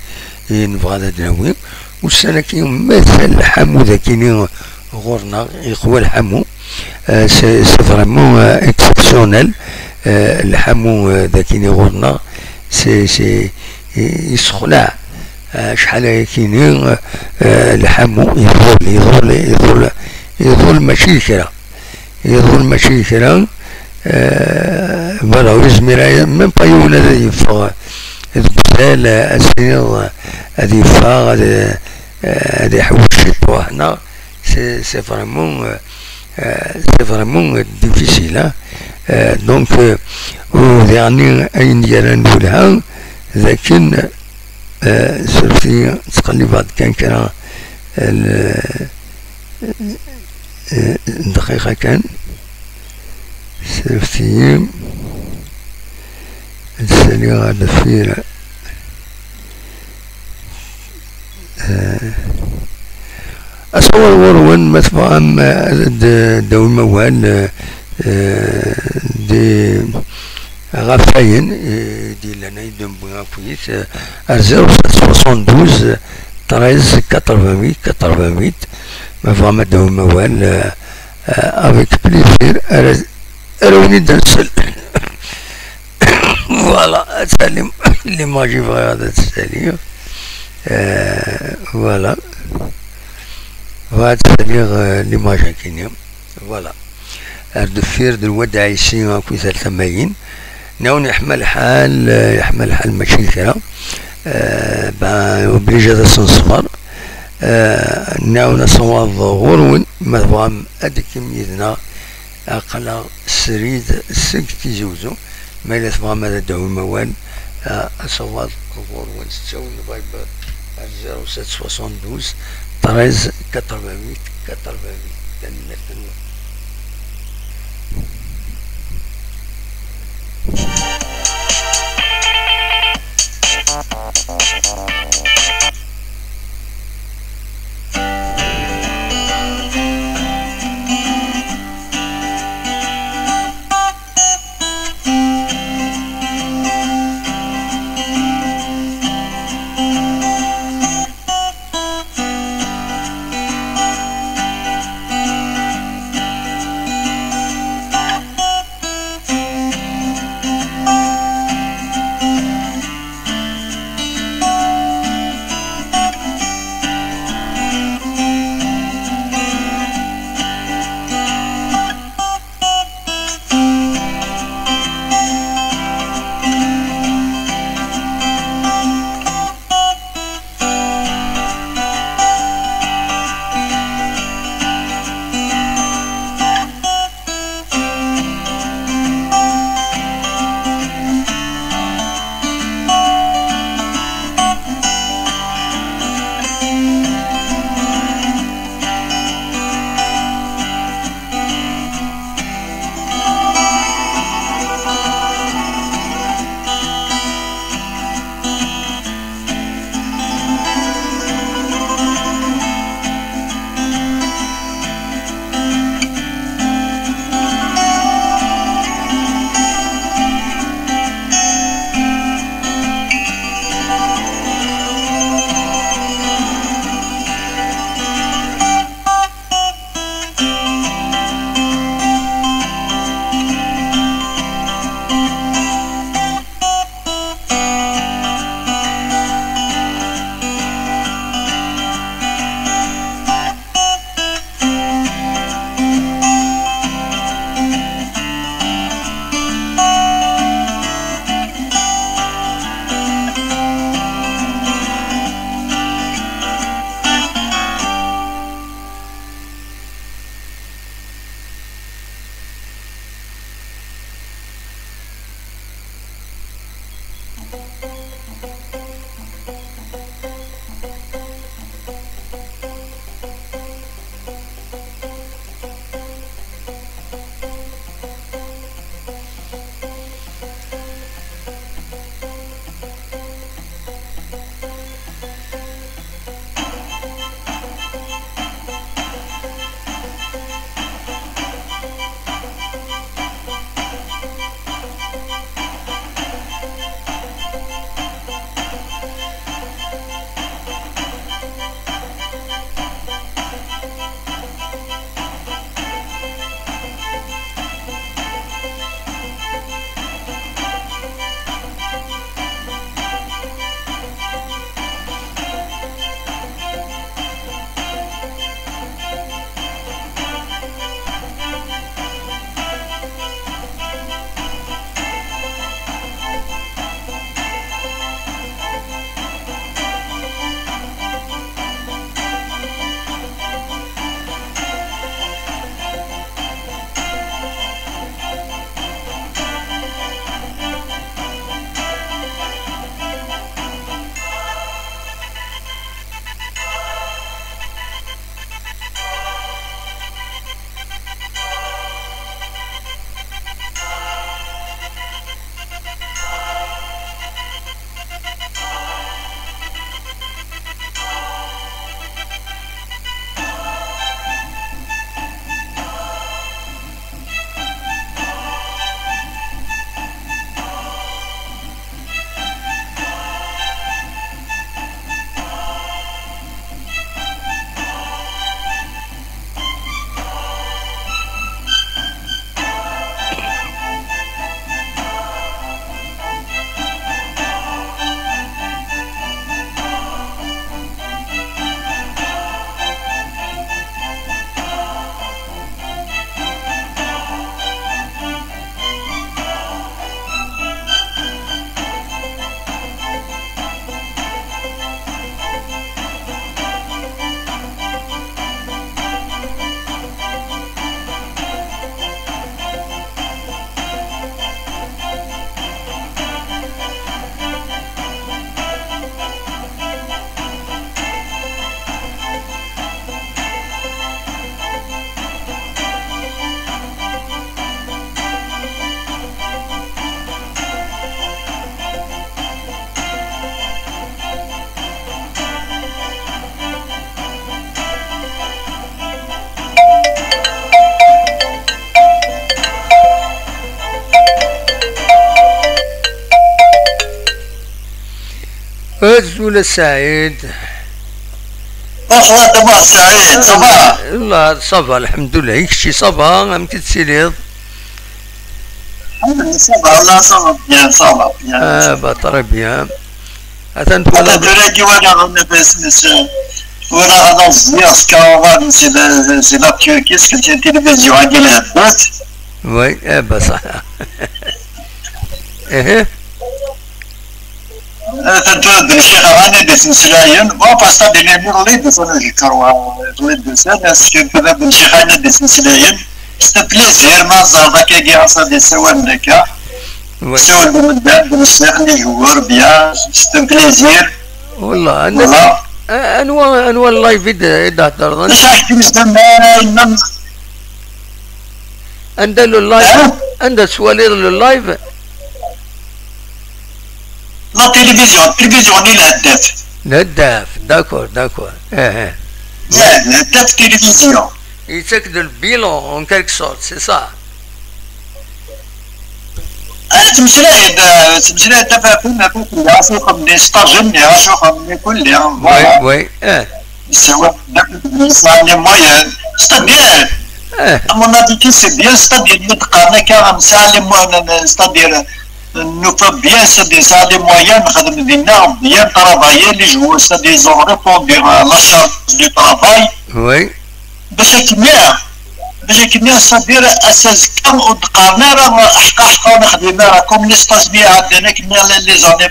i nebɣa ad d-nawi. Ussan-agi mazal lḥamu dagini ɣur-neɣ, yeqwa lḥamu. Eh, c'est, c'est vraiment, eh, exceptionnel. Eh, lḥamu, eh, dagini ɣur-neɣ, c'est, c'est, i-, yessexlaɛ. Eh, acḥal ayakini, eh, lḥamu iḍul, iḍul, iḍul, iḍul mačči d kra. Iḍul mačči d kra. Eh, voilà, ur yezmir ara, même pas yiwen ad yeffeɣ deg uzal, eh, ad s-tiniḍ, eh, ad yeffeɣ, ad, eh, ad iḥewwes ciṭuḥ, neɣ c'est, c'est vraiment, eh, eh, c'est vraiment difficile, hein. Eh, donc, eh, u diɣenni ayen d-yerran d welha, d akken, eh, suref-iyi, ttqellibeɣ-d kan kra, eh, l-, eh, dqiqa kan. Suref-iyi. Ad saliɣ ɣer deffir. Eh, asawaḍ ɣur-wen, ma tebɣam, eh, ad d-, d-tawim awal, eh, eh, di, ɣef wayen, eh, d-yellan ay d-newwi akkit, eh, ar zéro sept soixante-douze treize quatre-vingt-huit quatre-vingt-huit. Ma tebɣam ad d-tawim awal, eh, eh, avec plaisir, ara, ara wen-id-nsel. Voilà, ad tsalim l'image i bɣiɣ ad tt-saliɣ. Eh, voilà. Bɣiɣ ad saliɣ, eh, l'image-agi-nni. Voilà. Ar deffir d lwad Ɛisi akkit ar tamayin. Nniɣ-awen yeḥma lḥal, eh, yeḥma lḥal mačči d kra. Eh, ben, obligé ad as-neṣber. Eh, nniɣ-awen asawaḍ ɣur-wen, ma tebɣam ad d-tekkim yid-neɣ, aql-aɣ srid seg Tizi Uzzu. Ma yella tebɣam ad d-tawim awal, eh, asawaḍ ɣur-wen s ttawil Viber ar zéro sept soixante-douze treize quatre-vingt-huit quatre-vingt-huit. Tanemmirt-nwen. Azul a Saɛid. Bonsoir, Thomas Saïd, ça va? Là, ça va, alhamdoulilah. Kečči, ça va, amek i tettiliḍ? Ça va, là, ça va bien, ça va bien. Ah, bah, très bien. Attends, voilà. Attends, de la Guyane, on est bien, c'est, c'est, voilà, on a bien, ce qu'on va, c'est la, c'est la Turquie, c'est une télévision, hein, qui est là. Oui, eh ben, ça. Eh, eh. Atan tura d ccix rani d-ittmeslayen. Bon, parce que d-ilemmi ḍelli d-usan ajekkaṛ wa, ḍelli d-usan, est-ce que tura d ccix rani d-ittmeslayen? C'est un plaisir, ma ẓer d akka giɣ asa d-issawal d akka. Oui. Ssawal d medden, d ccix, les joueurs, bien, c'est un plaisir. Wallah, anwa, voilà. A-, anwa, anwa live i d-, i d-heddreḍ? Maca ḥkim zdaman, Anda le live? Hein? Anda tettwaliḍ le live? La télévision, télévision n Lheddaf. Lheddaf, d'accord, d'accord. Eh, eh. Ouais, Lheddaf télévision. Yettak-d le bilan, en quelque sorte, c'est ça? Ah, ttmeslayen-d, ttmeslayen-d tafatin, tafatin, acuxem-nni, sṭajen-nni, acuxem-nni, kulli, voilà. Oui, oui, eh. Yessawal, yesɛa les moyens, c'est-à-dire, eh, à mon avis, c'est bien, c'est-à-dire, mi d-qqaren akka, nesɛa les moyens, c'est-à-dire, nufa bien, c'est-à-dire, nesɛa les moyens, nexdem dinna, bien travailler, les joueurs, c'est-à-dire, ils ont répondu à la charge du travail. Oui. Bac akken, bac akken, c'est-à-dire, ass azekka ur d-qqaren ara, ḥqa, ḥqa ur nexdim ara, comme les États-Unis ɛeddan akken, les années,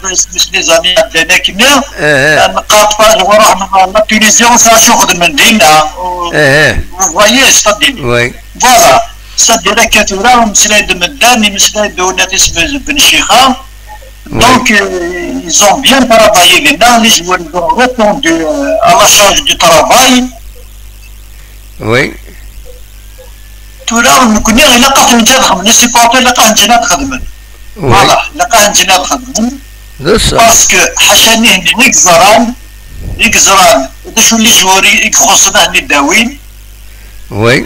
les années ɛeddan akken, eh, eh, neqqar ṭṭfan, ruḥen ɣer la Tunisie, ur sɛin acu xedmen dinna. Eh, eh. Vous voyez, c'est-à-dire. Oui. Voilà. C'est-à-dire, akka tura, mmeslay-d medden, mmeslay-d unat isem Ben Chixa. Oui. Donc, euh, ils ont bien travaillé dinna, les joueurs, ils ont répondu, euh, à la charge du travail. Oui. Tura, nekkni, ilaq ad ten-nǧǧen ad xedmen, les supporters, ilaq ad ten-nǧǧen ad xedmen. Oui. Voilà, ilaq ad ten-nǧǧen ad xedmen. D ṣṣeḥ. Parce que, ḥaca nihen i yeẓran, i yeẓran, d acu n les joueurs i, i ixuṣṣen ad ten-id-awin. Oui.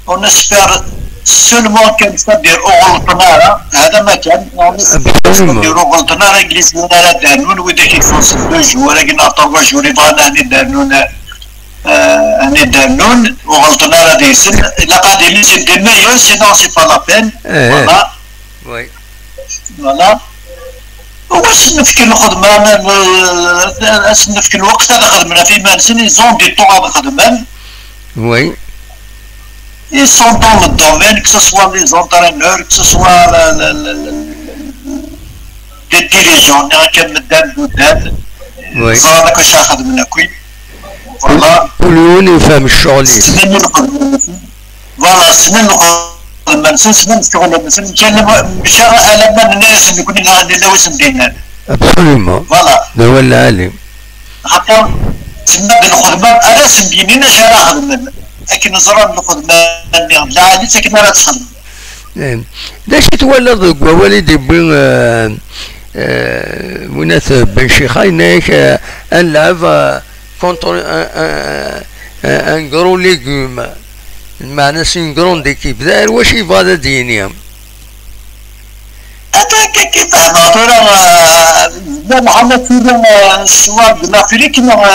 On espère seulement kan, c'est-à-dire, ur ɣelṭen ara, hada ma kan, on espère, absolument, c'est-à-dire, ur ɣelṭen ara, Iglesias ara d-rnun, widak i ixuṣṣen deux joueurs, agi neɣ trois joueurs, i bɣan ad d-rnun, euh, ad d-rnun, ur ɣelṭen ara deg-sen, ilaq ad ilin c'est des meilleurs, sinon c'est pas la peine. Eh, eh. Voilà. Oui. Voilà. Ur asen-nefk lxedma, ad asen-nefk lweqt ad xedmen ɣef iman-nsen, ils ont du temps ad xedmen. Oui. Ils sont dans le domaine, que ce soit les entraîneurs, que ce soit la, la, la, la, les dirigeants, nniɣ-ak medden d udad. Oui. Ẓran akk acu ara xedmen akk. Voilà. Kul yiwen yefhem ccɣel-is. Ssnen lxedma-nsen. Voilà, ssnen lxedma-nsen, ssnen ccɣel-nsen, maca alamma nenna-yasen nekkni neɣ nella wi sen-d-yennan. Absolument. Voilà. D awal lɛali. Axaṭer, tsemma-d lxedma, ara sen-d-yinin acu ara xedmen. Akken ẓran lxedma-nni d lɛali-tt, akken ara tt-xedmen. Eh, d acu i twalaḍ deg wawal i d-yewwi, eh, eh, winat Ben Chixa, yenna-yak, eh, ad nlɛeb, eh, contre un, un, un, un gros légume, lmeɛna c'est une grande équipe. D ar wacu yebɣa ad d-yini? Ata akka i fehmeɣ tura, eh, Zedda Mḥemmed, tura, eh, ccwal de l'Afrique neɣ, eh,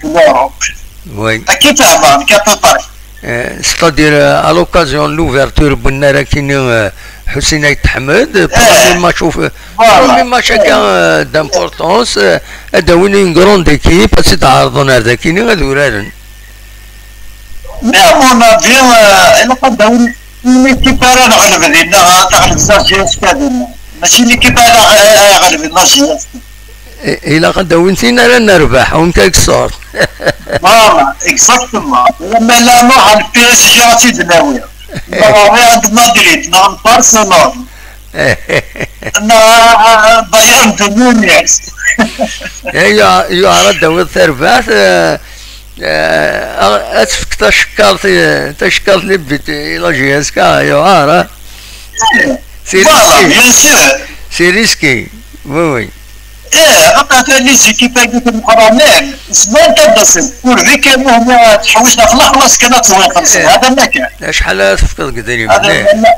de l'Europe. Oui. Akka i fehmeɣ nekk, à peu près. Eh, c'est-à-dire, euh, à l'occasion de l'ouverture, wwin ara kini, euh, Ḥusin Ayt Ḥmed, premier match, au- voilà, premier match akka, euh, d'importance, euh, ad d-awin une grande équipe, ad tt-id-ɛerḍen ar dakini, ad uraren. Mais à mon avis, euh, ilaq ad d-awin une équipe ara nɣelb dinna, ad taɣleb la J S K dinna. Mačči l'équipe ara, ara ɣelben la J S K. I-, ilaq ad d-awin tin ara nerbeḥ, en quelque sorte. Voilà, exactement. Ma la nruḥ ɣer P S G ad tt-id-nawi. Neɣ Real de Madrid, neɣ Barcelone. Neɣ Bayern de Munich. Eh, yuɛer, yuɛer ad d-tawiḍ tarbaɛt, eh, eh, ad tefk tacekkart i, tacekkart n but i la J S K, yuɛer, eh. C'est risqué. Voilà, bien sûr. C'est risqué. Oui, oui. Eh, atan les équipes-agi timeqqranin, zemrent ad d-asent. Ur d kan muhmi ad tḥewwes ɣef lexlaṣ kan ad tewwi xemsin. Eh. Hada ma kan. Acḥal ara tefkeḍ deg idrimen? Hada eh. Ma-,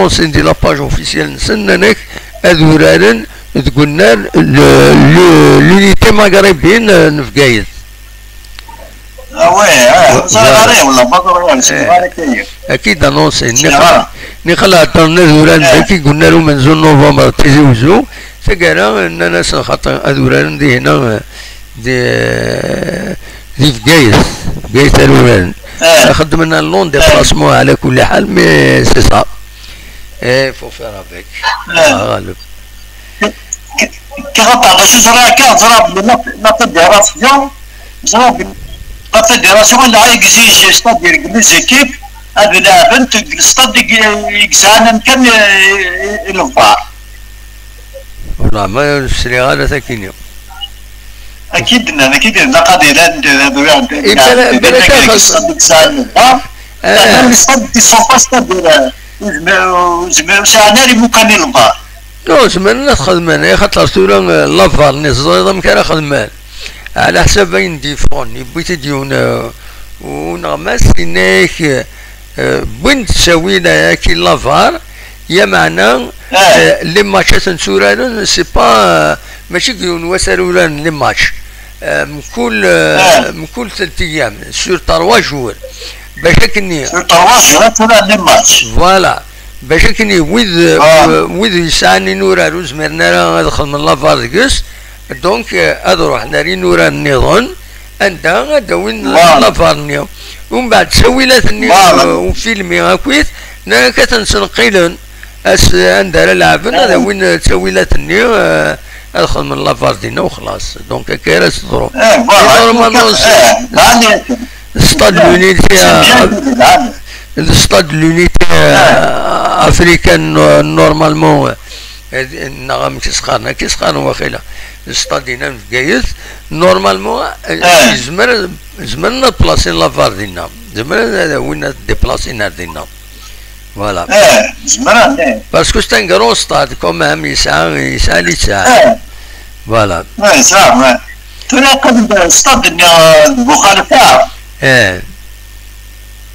annoncer di la page officielle-nsen, nnan-ak ad uraren deg unnar l-, l-, l'unité maghrébine, euh, n Bgayet. Ah ouais, ah, ẓriɣ ara, wala ma ẓriɣ ara, sliɣ ara akka. Ad k-id-annoncer. Sliɣ ara. Niqal heddren ad uraren dagi deg unnar umenzu n novembre Tizi Uzzu. Taggara, nnan-asen xaṭer ad uraren dihina, di, di Bgayet. Bgayet ara uraren. Xeddmen un long déplacement ɛla kulli ḥal, mais c'est ça. Eh, faut faire avec. Ɣaleb. Kif aqac ẓriɣ akka, ẓriɣ belli la, la fédération, ẓriɣ belli la fédération la exige, c'est-à-dire que les équipes ad laɛbent deg stade i, i yesɛan amkan i, i, i lebbar. Wallah, ma sliɣ ara takini. Akid nnan, akid nnan, la qadira n, n, n, n, Ibala, ibala deg stade i yesɛan lebbar. Atan les stades qui sont pas, c'est-à-dire, euh, ur zmiren ara imukan i lebbar. Non, zemren ad xedmen, axaṭer tura, eh, lavar-nni teẓriḍ amek ara xedmen. Ɛla ḥsab ayen d-yeffɣen, yewwi-t-id yiwen, eh, uneɣmas, yenna-yak, eh, wwin-d ttawil-agi lavar, ya meɛna, eh, les matchs ad ten-tturaren, c'est pas, eh, mačči deg yiwen wass ara uraren les matchs. Eh, mkul, eh, mkul tel-, tiyam, sur trois jours. Bac akkenni. Sur trois jours, ad turaren les matchs. Voilà. Bac akkenni, wid, eh, wid yesɛan inurar ur zmiren ara ad xedmen lavar deg-s, donc, eh, ad ruḥen ar inurar nniḍen, anda ad d-awin lavar-nni. Umbeɛd, ttawilat-nni, eh, ufilmi akkit, nnan-ak ad ten-ttneqqilen. As-, anda ara leɛben, ad awin, eh, ttawilat-nni, eh, ad xedmen lavar dinna u xlaṣ. Donc, akka ara s-teḍru. Eh, voilà. Et normalement, c'est, eh, c'est le stade de l'unité, eh, le stade de l'unité, eh, africaine, no-, normalement, eh, eh, neɣ amek i s-qqaren, akka i s-qqaren waqila. Le stade-inna n Bgayet, normalement, eh, yezmer, zemren ad placen lavar dinna. Zemren ad awin ad déplacen ar dinna. Voilà. Eh, zemren, eh. Parce que c'est un grand stade quand même, yesɛa, yesɛa littseɛ. Eh. Voilà. Eh, yesɛa, eh. Tura yeqqim stade-nni, eh, n Buxalfa. Eh.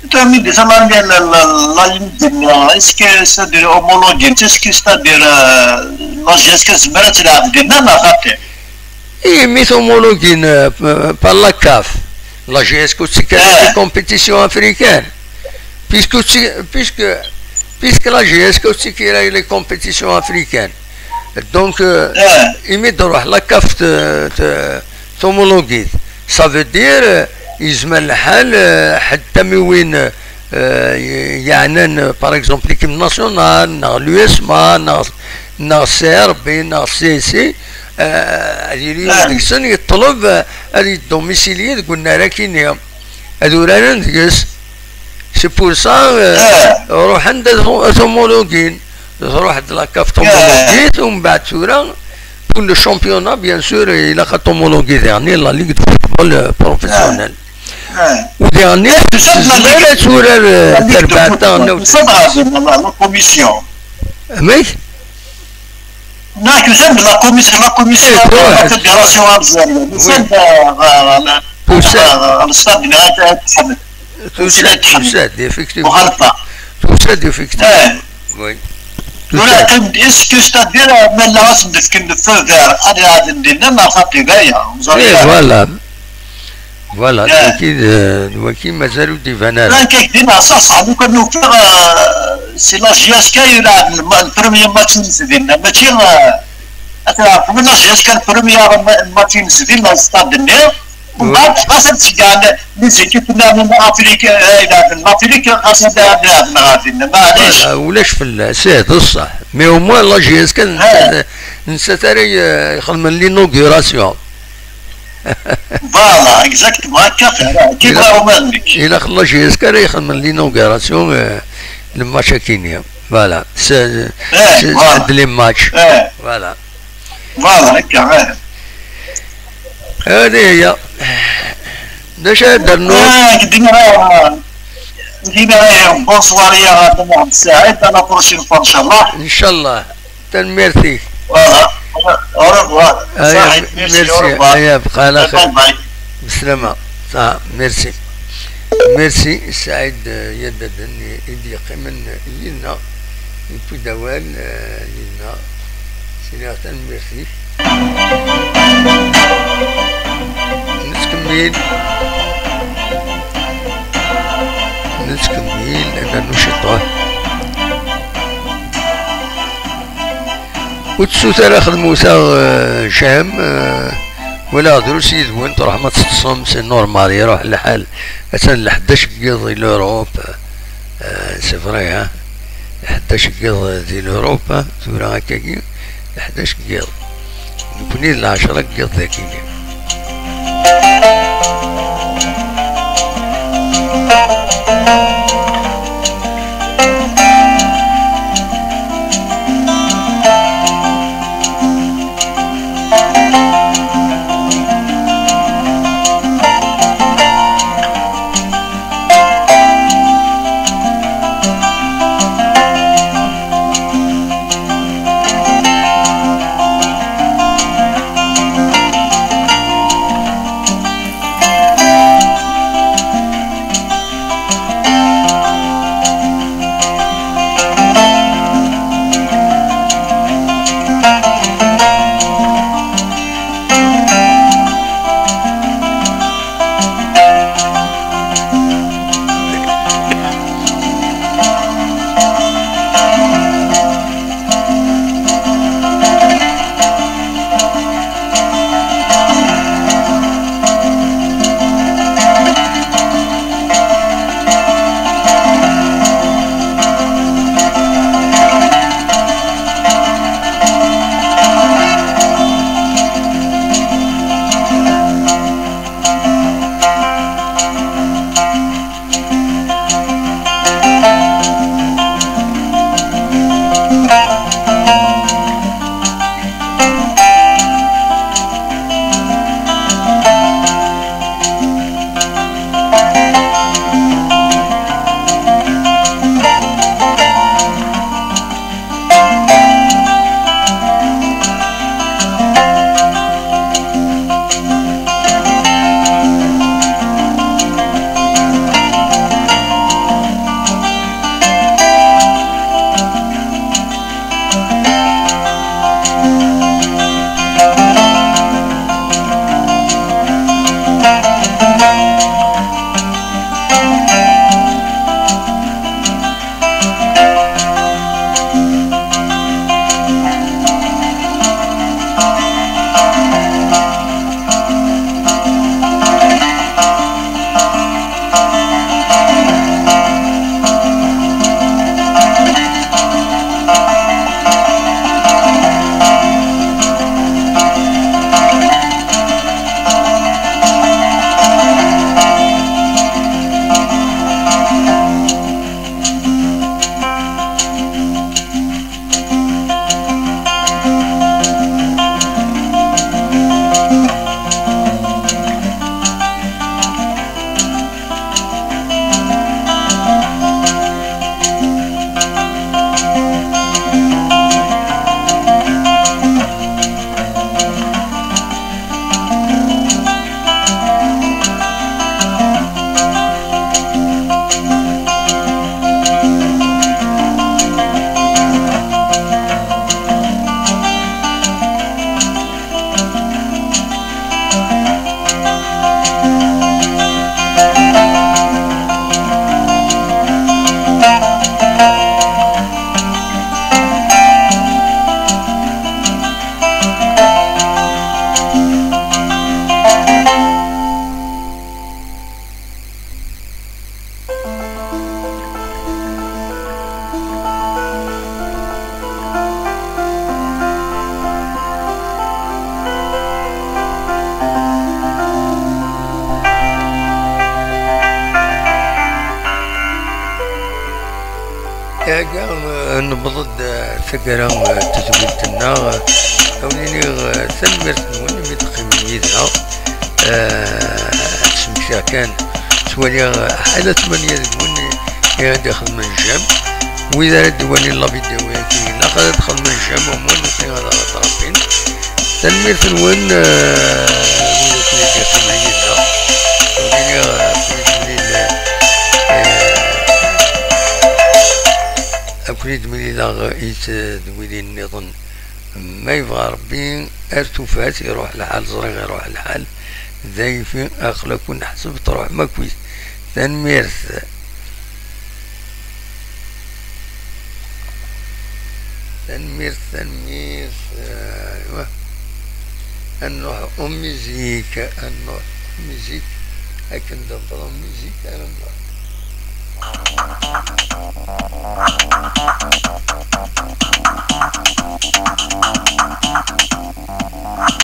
Tura mi d-tama la, la, la, la ligne-nni, est-ce que c'est-à-dire homologué, est-ce que c'est-à-dire, eh, la J S K tezmer ad telɛeb dinna neɣ xaṭi? Et mi t-homologuin, euh, par la CAF, la J S K ur tettekki ara les compétitions africaines. Puisque, puisque, puisque la J S K ur tettekki ara les compétitions africaines. Donc, euh, imi d-truḥ la CAF t-, t-, t-homologuit, ça veut dire, euh, yezmer lḥal, euh, ḥedd tamiwin, euh, yeɛnan, euh, par exemple, l'équipe nationale, neɣ l'U S M A, neɣ, neɣ C R B, neɣ C S C, euh, ad yili yiwen deg-sen yeṭleb, euh, ad yeddomicilier deg unnar akini. Ad uraren deg-s. C'est pour ça, euh, ruḥen-d ad, ad homologin. Truḥ-d la CAF, homologit, umbeɛd tura, pour le championnat, bien sûr, ilaq ad homologuer daɣen la ligue de football, euh, professionnel. U daɣen, tezmer ad turar, euh, terbaɛt-a, la commission. Amek? Neɣ tusa-d la commission, la commission de la fédération algérienne. Tusa-d, euh, ɣer, ɣer, ɣer, ɣer le stade-nni, ad, ad, tusa-d, tusa-d, effectivement. Tusa-d, effectivement. Oui. Tura, est-ce que, c'est-à-dire, ma la asen-d-fken le feu vert, ad ɛaden dinna, neɣ xaṭi, d aya. Voilà. Voilà, d waki, d waki mazal ur d-iban ara. Nekk ak-d-iniɣ ṣaṣa, lukan ufiɣ, euh, c'est la J S K i ilɛeben le ma-, le premier match-ines dinna, mačči, euh, ad tɛerfem la J S K le premier ma-, match-ines dinna, le stade-nni. Mbeɛd, ɣas ad tceggɛen les équipes-nni n Afrique, euh, ilɛeben l'Afrique, ɣas ad, ad ɛaden ɣer dinna, maɛlic. Voilà, ulac fell-as, eh, d ṣṣeḥ. Mais au moins la J S K n-, nettat ara, euh, ixedmen l'inauguration. Voilà, exactement, akka, kif ilaq, ilaq la J S K ara ixedmen l'inauguration, euh, n le match akini. Voilà, c'est, c'est, voilà. C'est les matchs. Voilà. Voilà, akka, eh. Hadi hiya. D acu ara d-rnuḍ? Ah, dima, dima, bonsoir, ya Muḥend Saɛid, à la prochaine fois, inchallah. Inchallah. Tanemmirt-ik. Voilà. Au revoir. Aya, saḥit, merci, merci. Au revoir. Aya, bqa ɛla xir. Bye bye. Beslama. Sa, merci. Merci, Saɛid, eh, Yadaden, i d-yeqqimen yid-neɣ, yewwi-d awal, eh, yid-neɣ. Sliɣ, tanemmirt-ik. Nettkemmil. Nettkemmil, ad nernu ciṭuḥ. Ur ttessut ara xedmut-a, eh, Jam, eh, wala drus yid-wen, truḥem ad teṭṭsem, c'est normal, iruḥ lḥal. Atan leḥdac n yiḍ di l'Europe, eh, c'est vrai, hein? Leḥdac n yiḍ di l'Europe, hein? Tura akkagi, leḥdac n yiḍ. Nekkni d lɛecṛa n yiḍ dagi. Aga, eh, newweḍ-d, eh, taggara, eh, n tedwilt-nneɣ. Eh, ad wen-iniɣ, eh, tanemmirt-nwen imi d-teqqimem yid-neɣ. Eh, ad smektiɣ kan, ttwaliɣ, eh, ḥala tmanya deg-wen i ad ixedmen j'aime. Wid ara d-iwalin la vidéo-agi, ilaq ad xedmen j'aime, au moins nutni ad aɣ-ttṛabbin. Tanemmirt-nwen, eh, wid akk i d-yeqqimen yid-neɣ. Ur iliɣ, eh, akk-id mlil, eh, akk-id mlileɣ i tedwilin nniḍen. Ma yebɣa Ṛebbi, ar tufat, iṛuḥ lḥal, ẓriɣ iṛuḥ lḥal. D ayfi, aql-aken ḥseb tṛuḥem akkit. Tanemmirt. Tanemmirt, tanemmirt. Eh, aywa. Ad nruḥ au musique, ad nruḥ au musique. Akken d-newweḍ au musique, ara nruḥ.